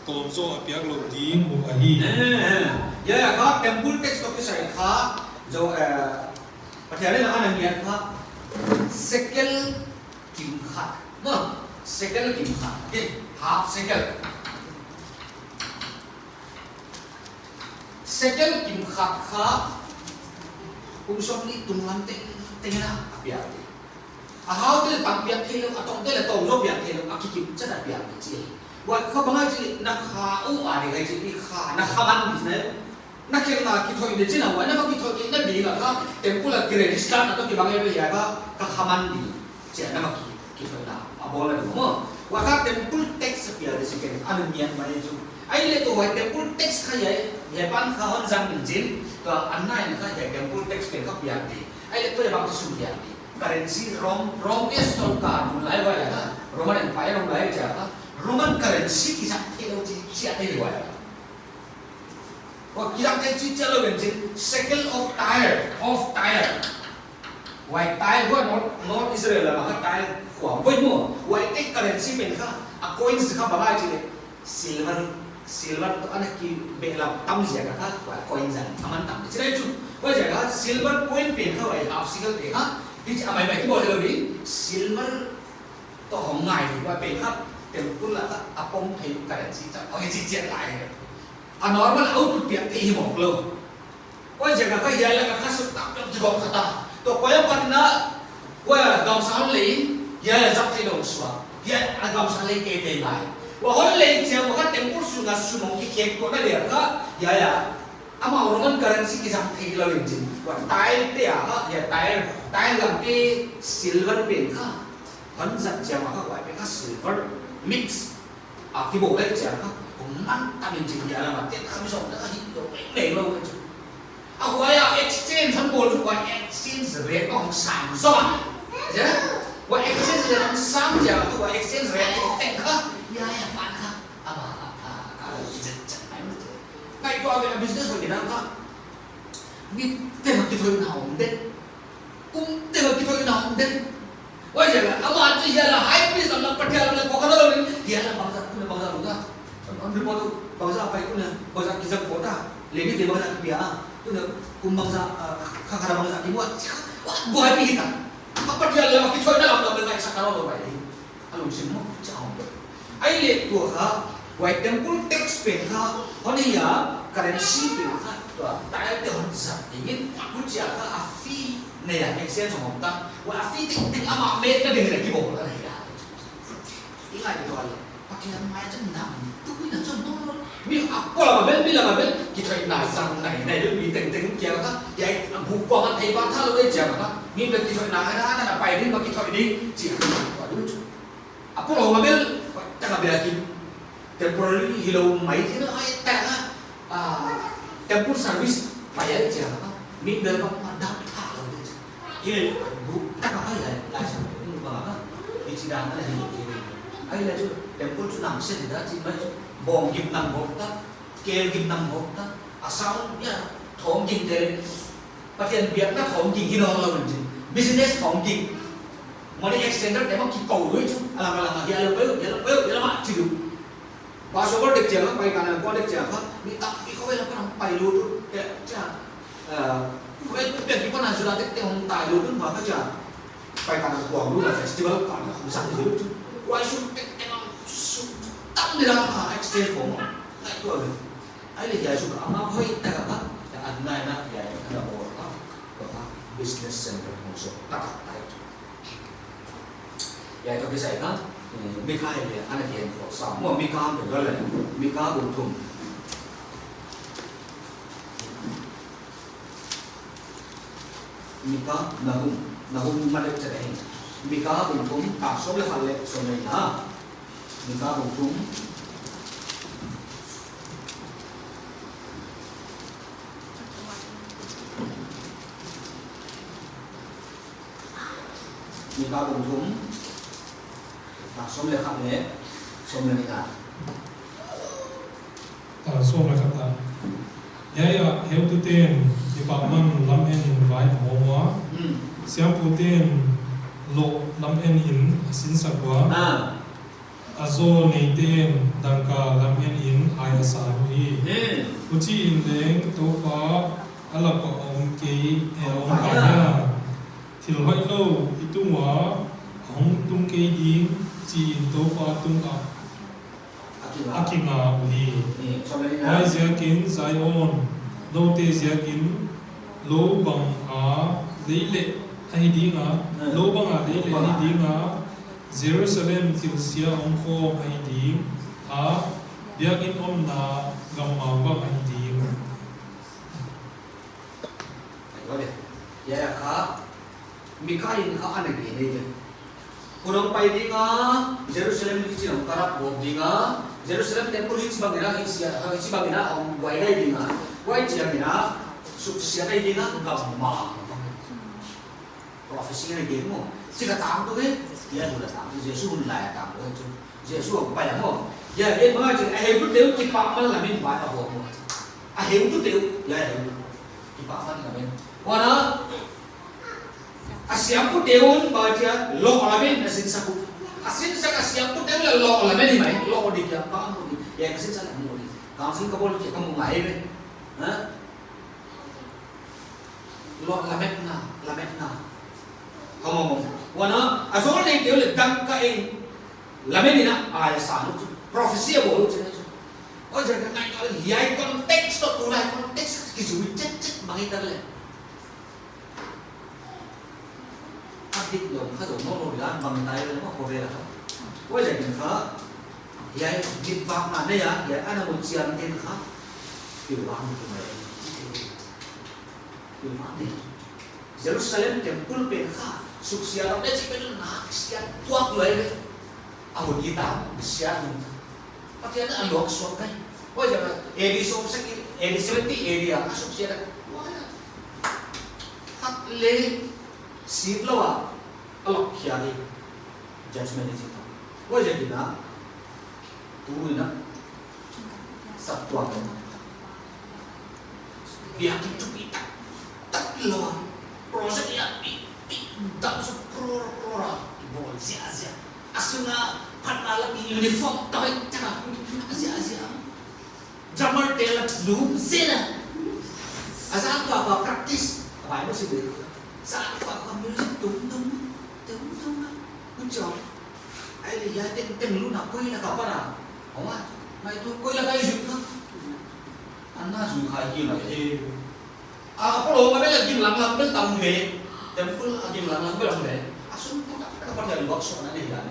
tawm zaw a piak louh ding uh ahi. Eh, eh. Ya, ya, kha temple tax toh kisai kha, zaw, eh, Pathian in ana ngiat kha, sekel kim khat. Maw, sekel kim khat. Okay, half sekel. Sekel kim khat kha, kum sawmnih tunglam tengteng a piak di. A haute leh tam piak theilou, a tawngte leh tawm zaw piak theilou, a kikim chet a piak di chi. Huai kha bang ahia chih leh na kha uh a di gai chi, i kha, na khaman di na. Na khelhna kithoih di chi na, huai na va kithoih di na di la kha, temple a kiregister na toh kibang e ve ya kha, ka khaman di. Chia na mah ki, kithoihna a bawl a di maw. Huai kha temple tax a piak di sekel, ana ngiat mai chu. Ahihleh tua huai temple tax kha hiai, hiai pan kha hon zang in chin, tua ana ngiat kha hiai temple tax pen kha piak di. Ahihleh tua hiai bang chi sum piak di. Currency Rome, Rome te sorkar mun lai huai lai kha, Roman Empire lai chia kha, Roman currency kizang theilou chi, chia te huai. Huai kizang thei chi chia lou in chin, sekel of Tyre, of Tyre. Huai Tyre huai North, North Israel lam a kha Tyre khua boi maw. Huaite currency pen kha, a coins kha bang ahia chih leh, silver, silver toh ana kibehlam tam ziak a kha, huai coin zang, aman tam. Chi lai chu, huai ziak a kha silver coin pen kha huai half shekel pen kha, hichi a maimai kibawl lou di, silver toh hong ngai di, huai pen kha, temple a kha, a pom thei currency cha, huai chi chia lai. A normal a ut piak thei hi mawk lou. Huai ziak a kha hiai lak a kha sum tam piak kigawm kha ta. Tua koi a pan na, huai gamsa hon lei, hiai a zak thei lou suak. Hiai a gamsa lei kei te ngai. Huai hon lei chiang huai kha temple sung a sum hong kikhek tuahna dia kha, hiai a. Amau Roman currency kizang thei lou in chin. Huai tile te a kha, hiai tile, tile lam te silver pen kha. Hon zat chiang a kha huai pen kha silver mix. A kibawl lai chia kha, hong man tam in chin dia la ma, te kha mi sawm ta kha hi lou, leng lou ka chu. A huai a exchange hon bawl chu, huai exchange rate hong sang zaw. Chia, huai exchange rate hong sang chia, huai exchange rate hong teng kha, ya ya pan kha, a ma, a, a, a, a, chet, chet, ai ma chet. Ngai tua ve a business ko dinang kha. Mi te ma kithoihna om den. Kum teng a kithoihna om den. Huai ziak a, amah chu hiai a high priest lam a Pathian lam a kawk a lou in, hiai a bangzah, kum a bangzah lou a. An report uh, bangzah pai kum a, bangzah kizang pawt a, Levi te bangzah kipia a. Tun a kum bangzah, ah, kha kha bangzah kimu a, wah, buai mi hita. A Pathian lam a kithoihna lam lam a ngaihsak a lou pai di. A lungsim maw, cha hong pe. Ahihleh tua kha, huai temple tax pen kha, hon hi a, currency pen kha, tua, tile te hon zat ding in, huchia kha, a fee nei a, exchange hong ta, huai a fee tengteng amah metna ding leh kibawl a nei a. I ngai tua leh, Pathian mai chan nam, tupi na chan no, mi a pawl a bel, mi lam a bel, kithoihna zang nai, nai bel, mi tengteng kia kha, hiai, a bu kuang a thei ban tha lou e chia kha, mi bel kithoihna, na, na, na, pai ding, ma kithoih ding, chia, tua du chu. A pulou ma bel, taka bel a kim. Temporary hilou mai thei na ai taka, ah, temple service pai ai chia ka. Mi bel bang ma dam tha lou de. Hilou bu taka ai ai, lai sa bu ba ka. Hichi dan na hilou hilou. Ahihleh chu temple chu nam se da chi mai chu. Bawng gim nam bawng ta, kel gim nam bawng ta. A sound ya, thawm gim te. Pathian biakna thawm ging hi nawn lou in chin. Business thawm ging. Money exchange te mah kikou lui chu. Alam alam a hiai lam peuh, hiai lam peuh, hiai lam a chi lu. Passover dek chiang a, pai kana kuang dek chiang a, mi tampi khawng hiai lam pan pai lut uh. Te chia, eh, kuai pek ki pan a zula dek te hong tai lut uh, ma ka chia. Pai kana kuang lut a festival kana hong sang lut chu. Kuai sum tek tek a sum. tam ni lam kha exchange khawm. Ngaihtuah ve. Ahihleh hiai chu ka ama hoih tak a kha, ka an nai na hiai ka na bawl kha. Ka kha business center khawng sawt tak a tai chu. Hiai toh kisai kha, eh, Mika hi leh ana gen khawm sa. Maw Mika pe gal le. Mika bung thum. Mika, Nahum, Nahum ma deuh chet ahi. Mika bung thum, tang sawm leh khat leh sawm leh nga. Mika bung thum. Mika bung thum, tang sawm leh khat leh sawm leh nga. Tang sawm leh khat ah. Hiai ah heutute'n kipahman lam en in vai a hawm ua. Hmm. Siamputen loh lam en in a sinsak ua. Ah. A zaw neite'n dangka lam en in ai a san uhi. Hmm. Huchiin leng Toupa a lak ah om kei, eh, om kei a. Thil hoihlou i tung ua, a hong tung kei ding, chiin Toupa tungah a kinga uhi. Huaiziakin Zion, noute ziakin lou bang a leileh ahi ding a, lou bang a leileh ahi ding a, Jerusalem thilsia omkhawm ahi ding a, biakin omna gammang bang ahi ding. Hiai kha, Mika in kha ana gen ahi ve. Hun hong pai ding a, Jerusalem hichi'n hong kharap gawp ding a, Jerusalem temple hichibang in a, hichia, hichibang in a hong buai dai ding a, huai chiang in a, suksiat dai ding a, gammang. Prophecy ana gen maw. Chih ka tangtung e. Hiai hun a tangtung. Jesu hun lai a tangtung e chu. Jesu hong pai a maw. Hiai gen mah chu a heutute uh kipahman lam in vai a hawm maw. A heutute uh. Hiai a heutute uh. Kipahman lam in. Huan a, a siampute un bang chia loh lam in a sinsak uh. A sinsak a siampute un la loh lam in mai. Loh di kia pa mu di. Hiai ka sinsak mu di. Council ka bawl kia ka mu ngai ve. Ha? Loh lametna, lametna. Hong hong hong. Huan a, a zaw neite uh leh dangka in lam en in a ai a san uh chu. Prophecy a bawl uh chu. Huaiziak a ngaihtuah leh hiai context toh tulai context kizui chetchet bang i ta leh. A dik lou kha zou nawnlou lai bang tai leh maw khovel a kha. Huaiziakin kha, hiai dik bang a nei a, hiai ana mu chiante'n kha. Pilvang ni kum mai. Pilvang ni. Jerusalem temple pen kha, suksiat lou leh chih pen nak siat tuak lou ve. A hun i ta, siat hun. Pathian a luak suak ngai. Huaiziak a, A D sawmsagih, A D seventy, A D a, a suksiat a. Huai a. Khat leh, sit lou a, a lak khia di. Judgment ni chih ta. Huaiziakin a, tu in a, saptuam. Biakin thupi tak, tak lou a. Project lianpi, pi, dam suk crore, crore a. Bawl ziahziah. A sung a phatna lam in uniform tawh tak a ziahziah. Drummer te la lum zel a. A zan kua kua practice. A Bible sim leh. Zan kua kua music tum tum, tum tum. Good job. Ahihleh hiai teng teng lun a koi lak a pan a. Aw, mai tu koi lak a i zui kha. Ana zui kha i kil a e. A, Apollo ma bel a gim lang lang bel tam ve. Temple a gim lang lang bel tam ve. A sum tu tak tak a pan a luak suak na nei dan.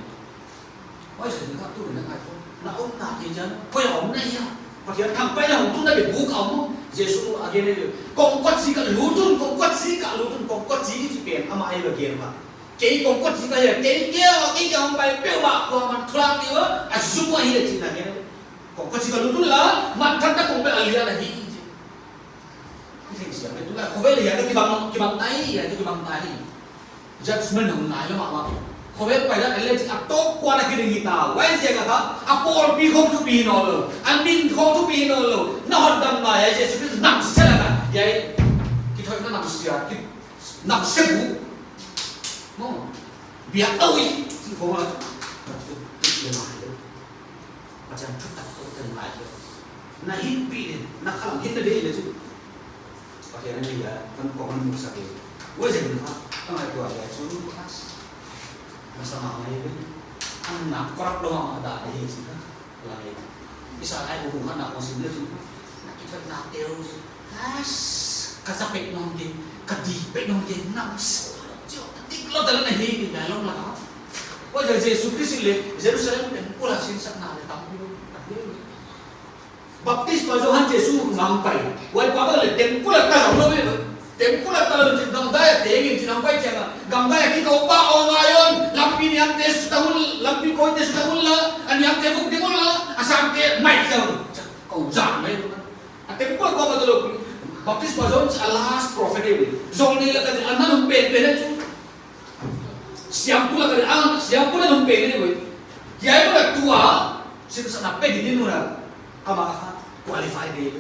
Huaiziakin kha tu na ngai ko. Na omna kei chiang. Koi a om na hia. Pathian thangpaihna hong tunna bek buk a om. Jesu a gen e. Kongkotchik ah lut un, kongkotchik ah lut un, kongkotchik chih pen amah ei a gen kha. Kei kongkotchik ah hia, kei kia, kei kia hong pai peuhmah kuaman thuak di ua, a zum ahi leh chih na gen. Kongkotchik ah lut un la, manthanna kong bel a lian ahi. Kithei siam leh tu la, khovel hiai kibang, kibang tai, hiai kibang tai. Judgment hong nai lou mahmah. Khovel pai dan a leh chih a tawp kuan a kiding hi ta. Huaiziak a kha, a pawlpi khawng thupi nawnlou. A min khawng thupi nawnlou. Na hotdamna hiai Jesu Khrist namsia na. Hiai, kithoihna namsia, ki, namsia bu. Maw. Biak a ui. Chih khawng a. Pathian thutak toh teng lai leh. Na hinpih leh, na khalam hinna ding leh chu. Pathian in hiai, kan kong an musak e. Huaiziakin kha, ka ngaihtuah leh chu. Masa mahmah e. An na corrupt lou mahmah dan ahi chih kha. Lai. Isa lai bu hung hana kong sim le tu. Na ki thot na teu. As, ka sa pek nong te, ka di pek nong te, nam sa. Tio, ka dik lo ta la na hi, ni la long la. Huai Jesu Khrist le, Jerusalem temple a sinsakna le tam pi lo, tam pi lo. Baptispa Johan Jesu ngam pai. Huai pa le temple a ta lo ve. Temple a ta lo chin gamdai a te ngin chin ngam pai chiang a. Gamdai a ki kou pa o ngai on. Lampi niamte sut un, lampi koite sut un la. A niamte vuk ding un la. A sangte mai chiang. Kou zang mai. A temple kou pa ta lo. Baptispa Johan a last prophet e. Zong ni la ka di a na lum pen pen chu. Siampu la ka di a, siampu la lum pen e. Hiai mun a tua, sinsakna pe di ni mun a. Amah kha qualify de.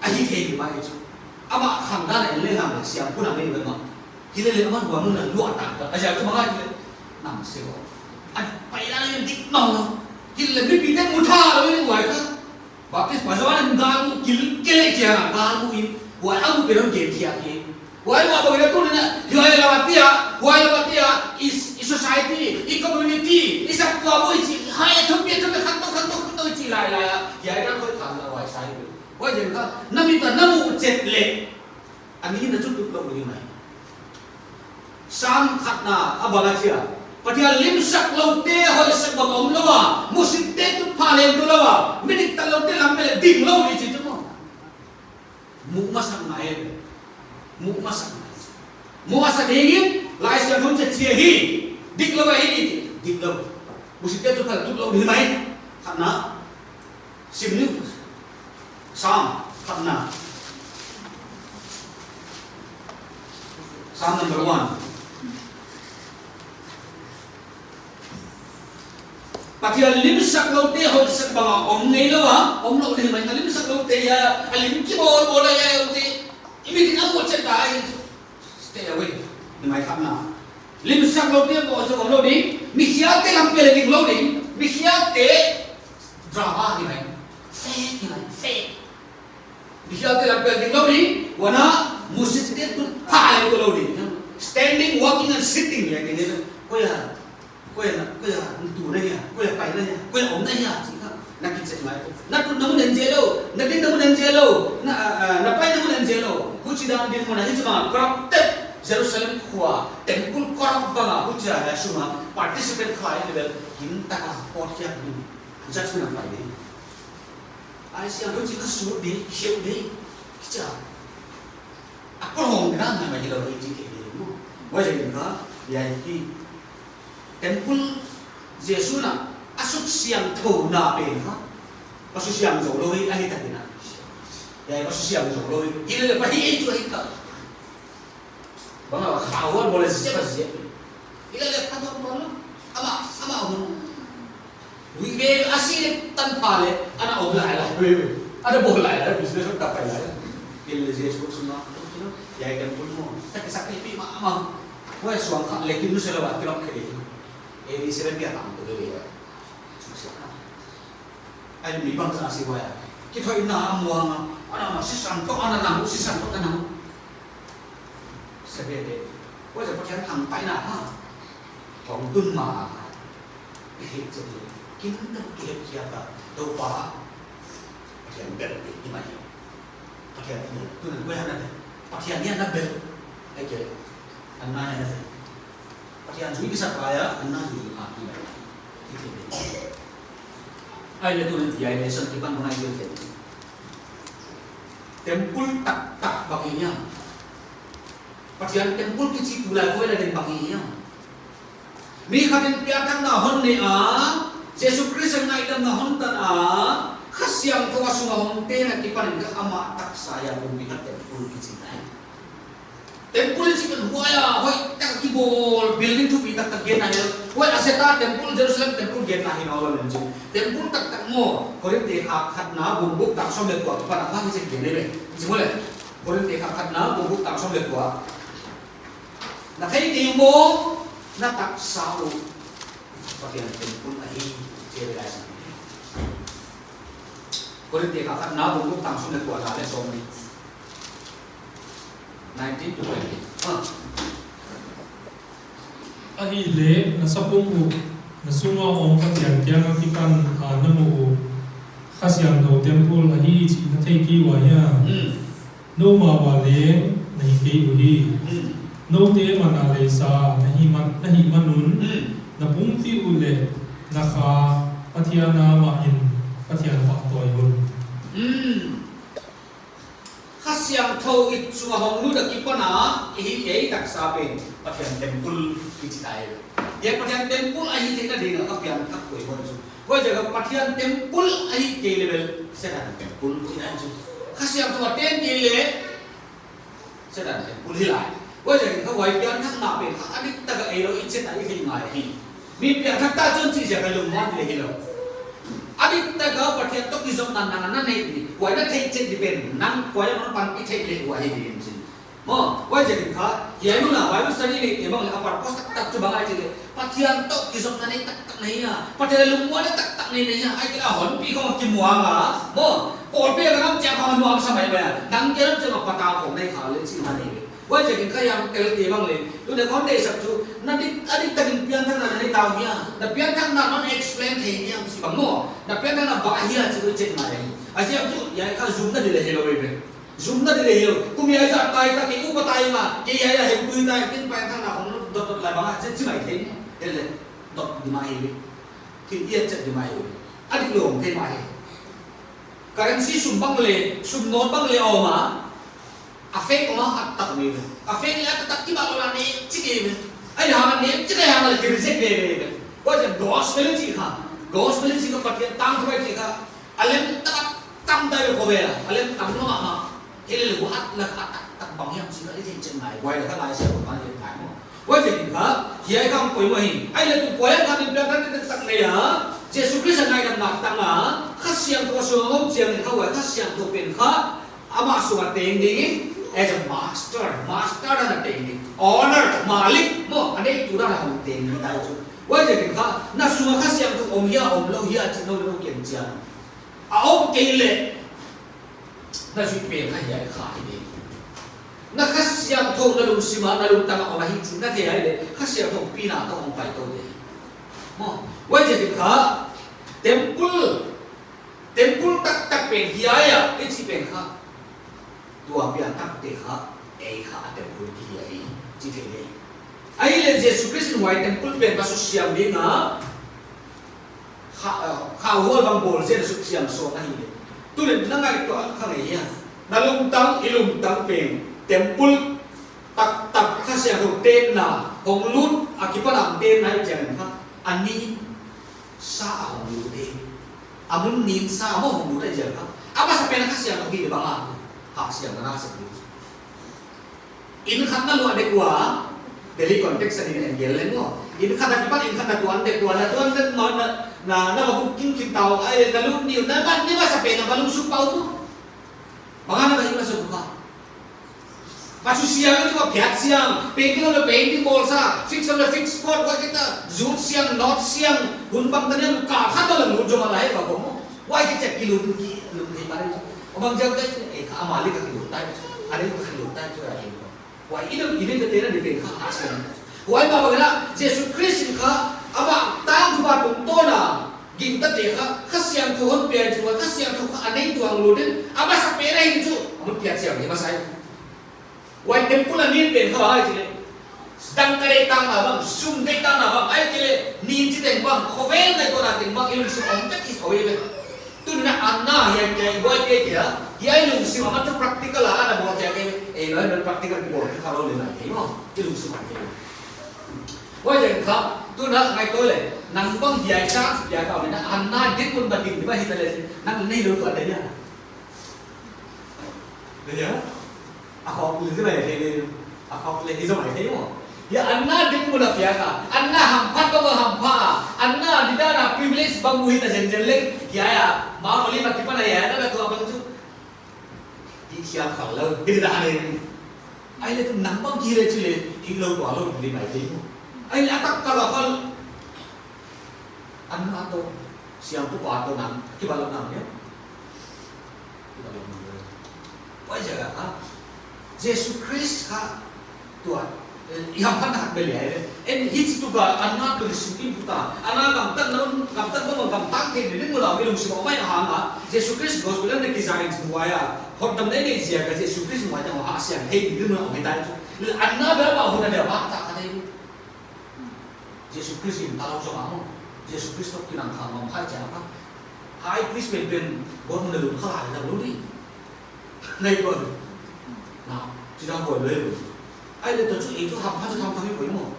A hi thei ni mai chu. Amah khang dan en le ngam le siampu na mai ve ma. Hi le le amah huai mun a lua ta ta. A ya chu ma ngai le. Nam se ko. A pai la le dik nong lo. Hi le mi pi te mu tha lo ni huai kha. Baptispa Johan in galmu kil kele chia, galmu in. Huai a mu pe lo gen chia ke. Huai huai bang ina tu ni na, huai la batia, huai la batia, is, is society, i community, i sak tua bu i chi, hai thum pi thum khat to, khat to, khat to i chi lai lai a. Hiai dan khoi khan la huai sai. Huai jen kha, na mi ta na mu chet le. A ni na chu tut lo ni mai. Sam khatna a bang a chia. Pathian limsak loute hoihsak bang om lou a. Musitte tut pha leng tu lou a. Mi diktat loute lam pe le ding lou ni chi chu maw. Muh masak ngai e. Muh masak ngai. Muh masak ding in, Laisiangthou in chia hi. Dik lou ahi, dik lou. Musitte tut pha tut lou ni mai. Khatna. Sim ni. Sam, khatna. Sam number one. Pathian limsak loute hoihsak bang a om ngei lou a, om lou ni mai na limsak loute a, a lim kibawl bawl a ya loute. I mi ding a bawl chet ta ai. Stay away. Ni mai khatna. Limsak loute bawl sa om lou ding. Mi khialte lam pe le ding lou ding. Mi khialte drama ni mai. Fake ni mai. Fake. Mi khialte lam pe le ding lou ding. Huan a musitte tut pha leng tu lou ding. Standing, walking and sitting le ding. Koia. Koia na, koia na tu na hia, koia pai na hia, koia om na hia, chi kha, na kichek mai. Na tut na mun en zel lou, na din na mun en zel lou, na, ah, ah, na pai na mun en zel lou. Huchi dan din mun a hichi bang corrupted Jerusalem khua, temple corrupt bang a, huchi a sunga, participant kha level, hin taka, pawt hiak ni, judgment a pai ni. Ai siang huchi kha sut ni, hiau ni, kicha. A ko hong na na mai lo hi chi ke ni mu. Huai jen kha, ya hi. Temple Jesu na a suk siangthou na pen kha. Pa suk siang zou lou hi a hi ta kina. Ya pa suk siang zou lou hi. Hi le pa hi ei chu hi ka. Bang a kha huan bawl le zia ba zia. Hi le le kha dok bawl lou. Ama, ama hun. Hui ve a si le tan pha le, ana om lai lai. Ana bawl lai lai, business ka pai lai. Kin le je su su na, you know, ya kan pun mo. Tak sak ni pi ma ma. Huai suang kha le kin nu se la wa ki lok ke. A D seven pi a tam tu le. Ai mi bang sa si huai. Ki thoi na am wang a. Ana ma si san to ana na, si san to ana. Sebe de. Huai sa Pathian thangpaihna ha. Hong tun ma ha. Kin tak ki hep kia ka. Toupa. Pathian bel ni mai. Pathian ni. Tu nan huai hana de. Pathian ni ana bel. Ai ke. Ana hana de. Pathian zui kisa pa ya, ana zui a ki mai. Ai le tu nan ti ai le san ki pan ngai ke. Temple taktak bang hiam. Pathian temple kichi tulai ko la den bang hiam. Mi khat in piangthakna hon nei a, Jesu Khrist in ngaihdamna hon tan a, Kha Siangthou a sunga hong tena kipan in ka ama taksa ya pumpi kha temple kichi tai. Temple chi kan huai a, hoihtak kibawl, building thupi taktak genna hi. Huai a se ta temple, Jerusalem temple genna hi nawn lou nen chi. Temple taktak maw, Korinth khatna bung guk tang sawm le kua pan a kha hi chi gen le. Chi maw le. Korinth khatna bung guk tang sawm le kua. Na thei ding maw, na taksa uh Pathian temple ahi, chi le lai sa. Korinth khatna bung guk tang sawm le kua na le sawm ni. Nineteen to twenty. Ah. Ahihleh, na sapum uh Na sunga om Pathian kianga kipan a na muh uh Kha Siangthou temple ahi chih na thei kei ua hia? Hmm. Noumau a leng na hi kei uhi. Hmm. Noute man a leisa na hih man, na hih man un, hmm, na pumpi uh leh na kha Pathian a mah in Pathian pahtawi un. Hmm. Kha Siangthou i chunga hong lut a kipan a, i hih ei taksa pen Pathian temple kichi ta hi. Hiai Pathian temple ahi theihna ding a kha piangthak poimoh chu. Huaiziak a Pathian temple ahi kei leh bel Setan temple kichi ta chu. Kha Siangthou a ten kei leh Setan temple hi lai. Huaiziakin kha huai piangthakna pen kha a diktak a ei lou i chet a i thei ngai hi. Mi piangthak ta chun chih ziak a lungmuan leh hilou. A diktak a Pathian toh kizopna nang a na neih di, huai na theih chet di pen nang kuahiam a panpih theih leh huai hi ding in chin. Maw, huaiziakin kha, hiai mun a Bible study neite bang leh a purpose taktak chu bang ahia chih leh, Pathian toh kizopna nei taktak na hi a, Pathian lungmuanna taktak nei na hi a, ahihkeileh honpi khong a kimuang a, maw, pawlpi a ka nam chiang khong a nuamsa mai mai a, nang kei nam chiang a patau khong nei kha leh chihna nei ve. Huaiziakin kha hiai telte bang leh, tuni kon deihsak chu, na dik, a diktakin piangthakna na nei ta uh hia, na piangthakna non explain thei hiam chih bang maw, na piangthakna bang ahia chih uh i chet ngai hi. A ziak chu, hiai kha zumna di leh hilou ve. Zumna di leh hilou. Kum hiai zah tai ta kei upa tai ma, kei hiai a hempui tai, tin piangthakna hong lut dotdot lai bang a, chet chi mai thei ni. Hileh, dot di mai hi. Thil i et chet di mai hi. A diklou thei mai hi. Currency sum bang leh, sum note bang leh om a. A fake om a, a tak mai ve. A fake leh a tak tak ki ba lo la ne, chi ke ve. Ai ha ne, chi ke ha leh ki reject ve ve ve. Huaiziak gospel chih kha. Gospel chih kha Pathian tangthu pai chih kha. A lem tak tam tai ve ko ve la. A lem tam lo mahmah. Hileh huai a taktak bang hiam chih kha i thei chet ngai. Huai leh kha Laisiangthou pan i thei ngai maw. Huaiziakin kha, hiai kha poimoh hi. Ahihleh tu poimoh kha min piangthak taktak nei a. Jesu Khrist a ngaidamna tang a. Kha Siangthou a sung a om chiangin kha huai Kha Siangthou pen kha amah sung a teng ding in, as a master, master dan a teng ding. Owner, malik, maw, a neitu dan a hong teng ding tai chu. Huaiziakin kha, na sung a Kha Siangthou om hia, om lou hia chih nou leh nou kiang chiang. A om kei leh, na zuih pen kha hiai kha hi ding. Na Kha Siangthou na lungsim a, na lungtang a om ahi chih na thei ahihleh, Kha Siangthou pina toh hong pai tou ding. Maw, huaiziakin kha, temple, temple taktak pen hiai a, i chih pen kha. Tua piangthakte kha, ei kha a temple kihi ahi, chi thei ding. Ahihleh Jesu Khrist in huai temple pen kha suksiam ding a, kha, eh, kha hual bang bawl zen suksiam sawm ahihleh. Tuni na ngaihtuah kha ngei hia. Na lungtang, i lungtang pen temple taktak Kha Siangthou tenna, hong lut a kipan a tenna i chiang kha. A nin sa a hong lut e. A mun nin sa a maw hong lut a i chiang kha. A masapen Kha Siangthou hi leh bang a. Kha Siangthou na sa lut. Inn khat na luah dek ua, Delhi context a ding in gen leng maw. Inn khat a kipan inn khat na tuan dek ua, na tuan dek maw na, na, na va booking khin ta uh, ahihleh na lut ni, na ban ni masapen na va lungsup pah uh maw. Bang a na va hi masapen uh. Pasu siang tu va phiat siang, painting on the painting ball sa, fix on the fix spot, wa kita, zut siang, not siang, hun bang tanya ka khat na lut jom a lai va ko maw. Wa kita kilut ki, lut ni mari. Abang jauh dai, eh, ka amali ka kilut tai, are ka kilut tai, tu ahi. Huai i dam i dam te na di pen kha a siang. Huai mah bangin Jesu Khrist in kha, amah tangthu pa tungtawn a, gingtate kha, Kha Siangthou hon piak chu, Kha Siangthou kha a neitu hong lut in, a masapen ahi chu, a mun piak siang hi masa hi. Huai temple a nin pen kha bang ahi chi leh. Dangka deihtakna bang, sum deihtakna bang, ahihkeileh, nin chi teng bang, khovel ngaihtuahna teng bang, i lungsim om vek hi khovel ve. Tuni a Anna hiai kia, i buaipih kia, hiai lungsim aman chu practical a ana bawl kia kei, eh, loi loi practical ki bawl ki kha lou leh nai kei maw, i lungsim a kei. Huaiziak kha, tuni a ngaihtuah leh, nang bang hiai chance pia ka om in, Anna dinmun bang ding di bang hita leh, nang nei lou tua dia. Dia? A khawk leh zia mai thei leh, a khawk leh hi zia mai thei maw. Hia Anna dinmun a piak a, Anna hamphat bang a hampha a, Anna didan a privilege bang uh hita zenzen leng, hiai a, ma oli ma kipan a hiai a, na tua bang chu. Hi hiam khal lou, hi dan in. Ahihleh tu nang bang ki leh chi leh, hi lou tua lou, hi mai thei maw. Ahihleh a taktak a khal. Anna toh, siangthou pa toh nang, kibat lou nang hia. Kibat lou nang hia. Huaiziak a kha, Jesu Khrist kha, tua, I hamphatna khat bel ahi ve. En hichi tuka, Anna lungsim i put a. Anna gamtatna, gamtat bang gamtat thei ding mun a mi lungsim a om ahihhang a, Jesu Christ gospel na kiza in buai a, hotdamna nei ziak a Jesu Christ buai a hahsiang thei ding mun a om ahi tai chu. Anna bel a hun a dia ba ta ka thei. Jesu Christ in ta lou zong a maw. Jesu Christ toh kinang kha ngam kha chia kha. High priest pen pen, gor mun a lut kha lai zang lou di. Ngai tuan. Na, chi dang koi loi loi. Ai le tuh chu, ei tuh ham kha chu ham kha mi koi maw.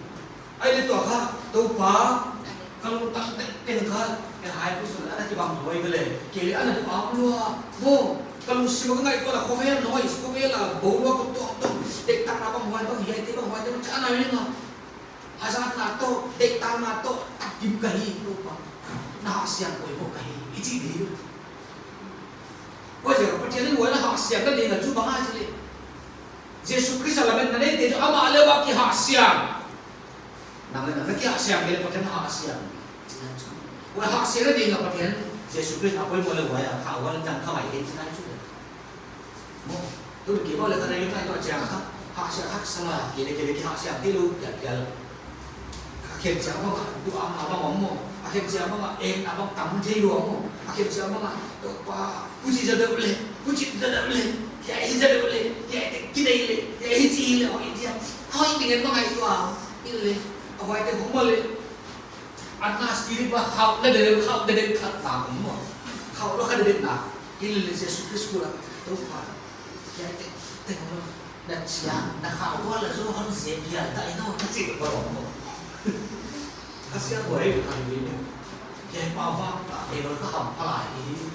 Ai le tuh kha, Toupa, ka lungtang tengteng kha, e hai tu sun ana kibang tuai ve le. Kei le ana tu am lua. Maw, ka lungsim a ka ngaihtuah a khovel noi, khovel a bo lua ko tuak tuak. Deihtakna bang huai bang hiai te bang huai te bang cha ana ring a. Hazatna toh, deihtakna toh, a kim ka hi, Toupa. Na hahsiang poimoh ka hi, i chi di. Huaiziak a Pathian in huai na hahsiang na ding a chu bang a chi le. Jesu Christ a lametna neite chu amah leh a kihahsiang. Nang leh nang na kihahsiang kei leh Pathian hahsiang. Huai hahsiang na ding a Pathian, Jesu Christ a poimoh leh huai a kha huai tang kha mai kei chi nai chu le. Maw, tun kei bang leh ka nei ngaihtuah chiang kha, hahsia haksa la, kei leh kei leh kihahsia thei lou, kial kial. A khen chiang bang a, tu am a bang om maw. A khen chiang bang a, en a bang tam thei lou maw. A khen chiang bang a, Toupa, huchi zaw deuh le, huchi zaw deuh le, hiai hi zaw deuh le, hiai te kinei le, hiai hi chi le, hoih dia. Hoih ding en bang ngaihtuah, i le, a huai te hong maw le. Anna spirit ba khauh na deuh, khauh na deuh khat ta maw. Khauh lou khat deuh na. Hilele Jesu Christ kula. Toupa. Hiai te, te maw. Na chiang, na khauh lou la zaw hon zek hial ta i no, ka chi ba maw. Ka sia huai ka ni ni. Hiai pa va ta, e lo ka ham phalai ni.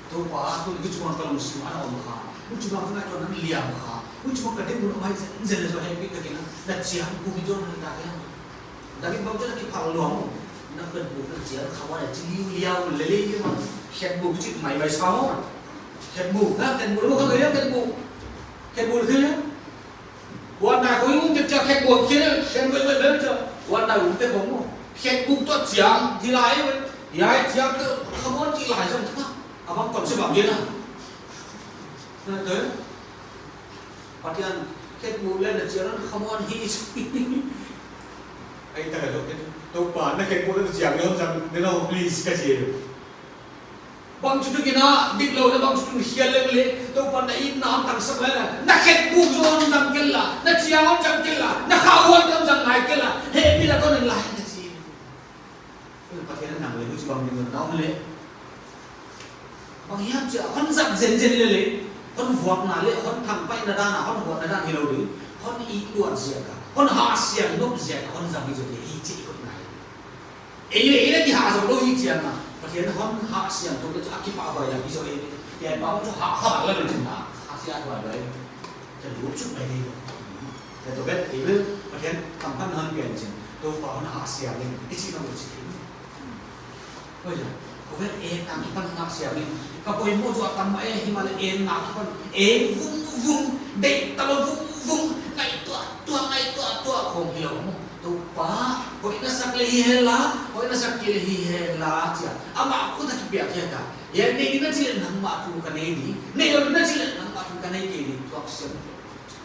Toupa, tu hichibang ka lungsim a na om kha. Hichibang ka ngaihtuahna liam kha. Hichibang ka dinmun a om hi zen zen le zaw happy ka kina. Na chiang kum hi zaw na ta kina. David bang chu na kiphal lua maw. Na khetbuk na chiang kha huai chi liu liau le le maw. Khetbuk chi mai mai sa maw. Khetbuk, na khetbuk, khetbuk. Khetbuk le. Huan na ko yung te cha khetbuk khe, khen mai mai mai cha. Huan na yung te ko maw. Khetbuk toh chiang, di lai. Hiai chiang toh, khamuan chi lai zong ta. Abang kon se bang ye na. Na te. Pathian, khetbuk leh na chiang in khamuan hi. Ai ta ka lo ke. Toupa, na khetbuk leh na chiang in hon zang, ne lo, please, ka chi. Bang chu tu kina, dik lou na bang chu tu hial leng le, Toupa na itna hon tang sak lai la. Na khetbuk zaw hon zang kel la, na chiang hon zang kel la, na khahual hon zang ngai kel la. He pi la kon lai na chi. Pathian nang leh huchibang ding na om le. Bang hiam chia, hon zat zenzen le le. Hon vuakna le, hon thangpaihna dan a, hon vuakna dan hilou ding. Hon i luat ziak a, hon hahsiang nop ziak a, hon zat hi zaw le hi chi i koih nai. Ei le, ei le kihah zaw lou hi chiang a. Pathian hon hahsiang toh le chu a kipahhuai la hi zaw e. Hiai bang chu hah, hah la le chin a. Hahsiang huai lai. Ka lut suk mai ni. Ka toh bet, ei le, Pathian tam pan hon pian chin. Toupa hon hahsiang in, i chi na mu chi. Huai la, khovel en na kipan hahsiang in. Ka poimoh zaw a tam mah e, himahleh en na kipan. En vung vung, deih ta lou vung vung, ngaihtuah tuah, ngaihtuah tuah, khong hilou maw. Toupa, hoih na sak le hi hen la, hoih na sak kei le hi hen la, chia. Amah khut a kipiak hi ta. Hiai nei ding na chi leh nangmah thu ka nei di. Nei lou ding na chi leh nangmah thu ka nei kei di. Tuak siam.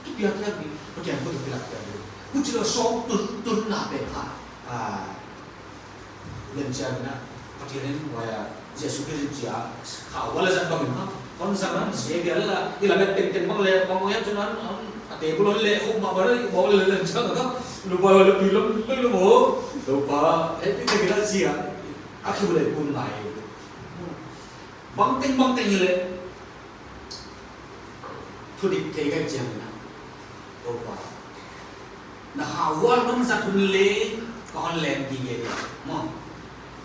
Kipiak hiam mi, Pathian khut a kipiak hiam mi. Huchi lou sawm tun, tunna pen kha. Ah, len chiang na, Pathian in huai a, Jesu Christ in chia, khahual a zat bang in kha. Hon zang a, se bial la, i lamet tengteng bang le, bang bang hiam chu nan, an, a table hon le, khum mah bang le, bang le len chiang kha. Lupa le pi lom, le lom ho. Lupa, happy te kila chia. A khu le kun lai. Bangteng bangteng hileh. Thudik thei ka chiang na. Toupa. Na khahual non zat hun le, ka hon lem di ge. Maw.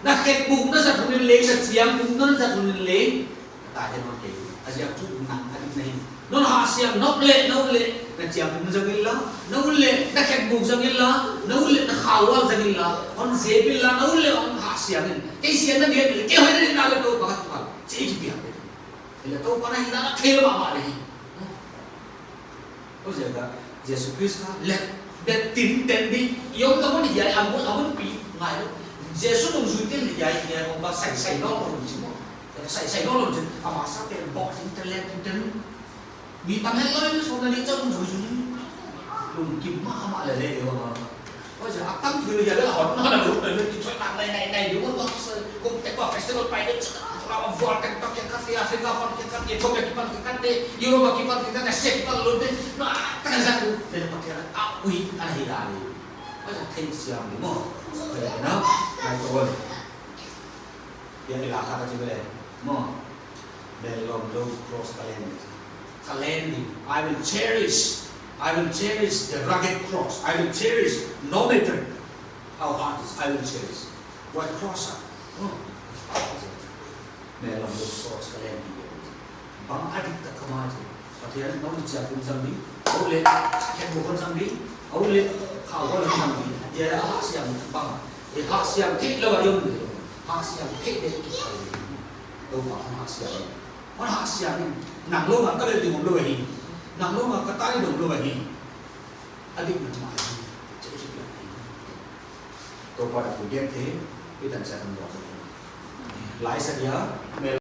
Na khetbuk na zat hun le, na chiang buk non zat hun le. Ka ta hen hon kei. A ziak chu nang a dik na hi. Non hahsiang nop le, na ut le, na chiang buk zang in la, na ut le, na khetbuk zang in la, na ut le, na khahual zang in la, hon zep in la, na ut le, hon hahsiang in. Kei siatna ding le, kei hoihna ding na le Toupa ka tual. Chi kipiak. Hileh Toupa na hinna thei mahmah le hi. Huaiziak a, Jesu Christ kha, let, let tinten di, i omna mun hiai a mun, a mun pi, ngai lou. Jesu nungzui tin hiai, hiai om ba sai sai lou lou chi maw. Sai sai lou lou chi, amah sa pen bok tinten let tinten. Mi tam het lou, so na ni chau nungzui zui. Lungkim mahmah lel e, e ua ma. Oi, a tam thil ya le hon na na lu le ki choi na nai nai nai lu ma se ko te pa festival pai de cha la wa vual te pa ke ka tia se ka pan ke ka ke to ke pan ke ka de Europe ke pan ke ka se ke pan lu de na ta ka sa lu de pa ke a ui a hi la le. Oi, thei siam ni mo. Oi, na nai to le. Ya ni la ka ka chi le mo. Bel lawm lou cross ka len. Ka len ding. I will cherish. I will cherish the rugged cross. I will cherish no matter how hard it is. I will cherish. White cross ah. Oh. Bel lawm lou cross ka len ding. Bang a dik tak ka ma chi. Pathian, nang chia kun zang ding. Au le, khen bu kun zang ding. Au le, khau kun zang ding. Ya, a siam bang. E a siam thei lou a yom le. A siam thei le ki khau. Toupa hong haksiam. Hong haksiam in. Nang lou ma ka lel ding om lou hi. Nang lou ma ka tai ding om lou hi. A dik mahmah hi. Toupa na ku gen te. Pi tan sa kan buat. Lai sa dia.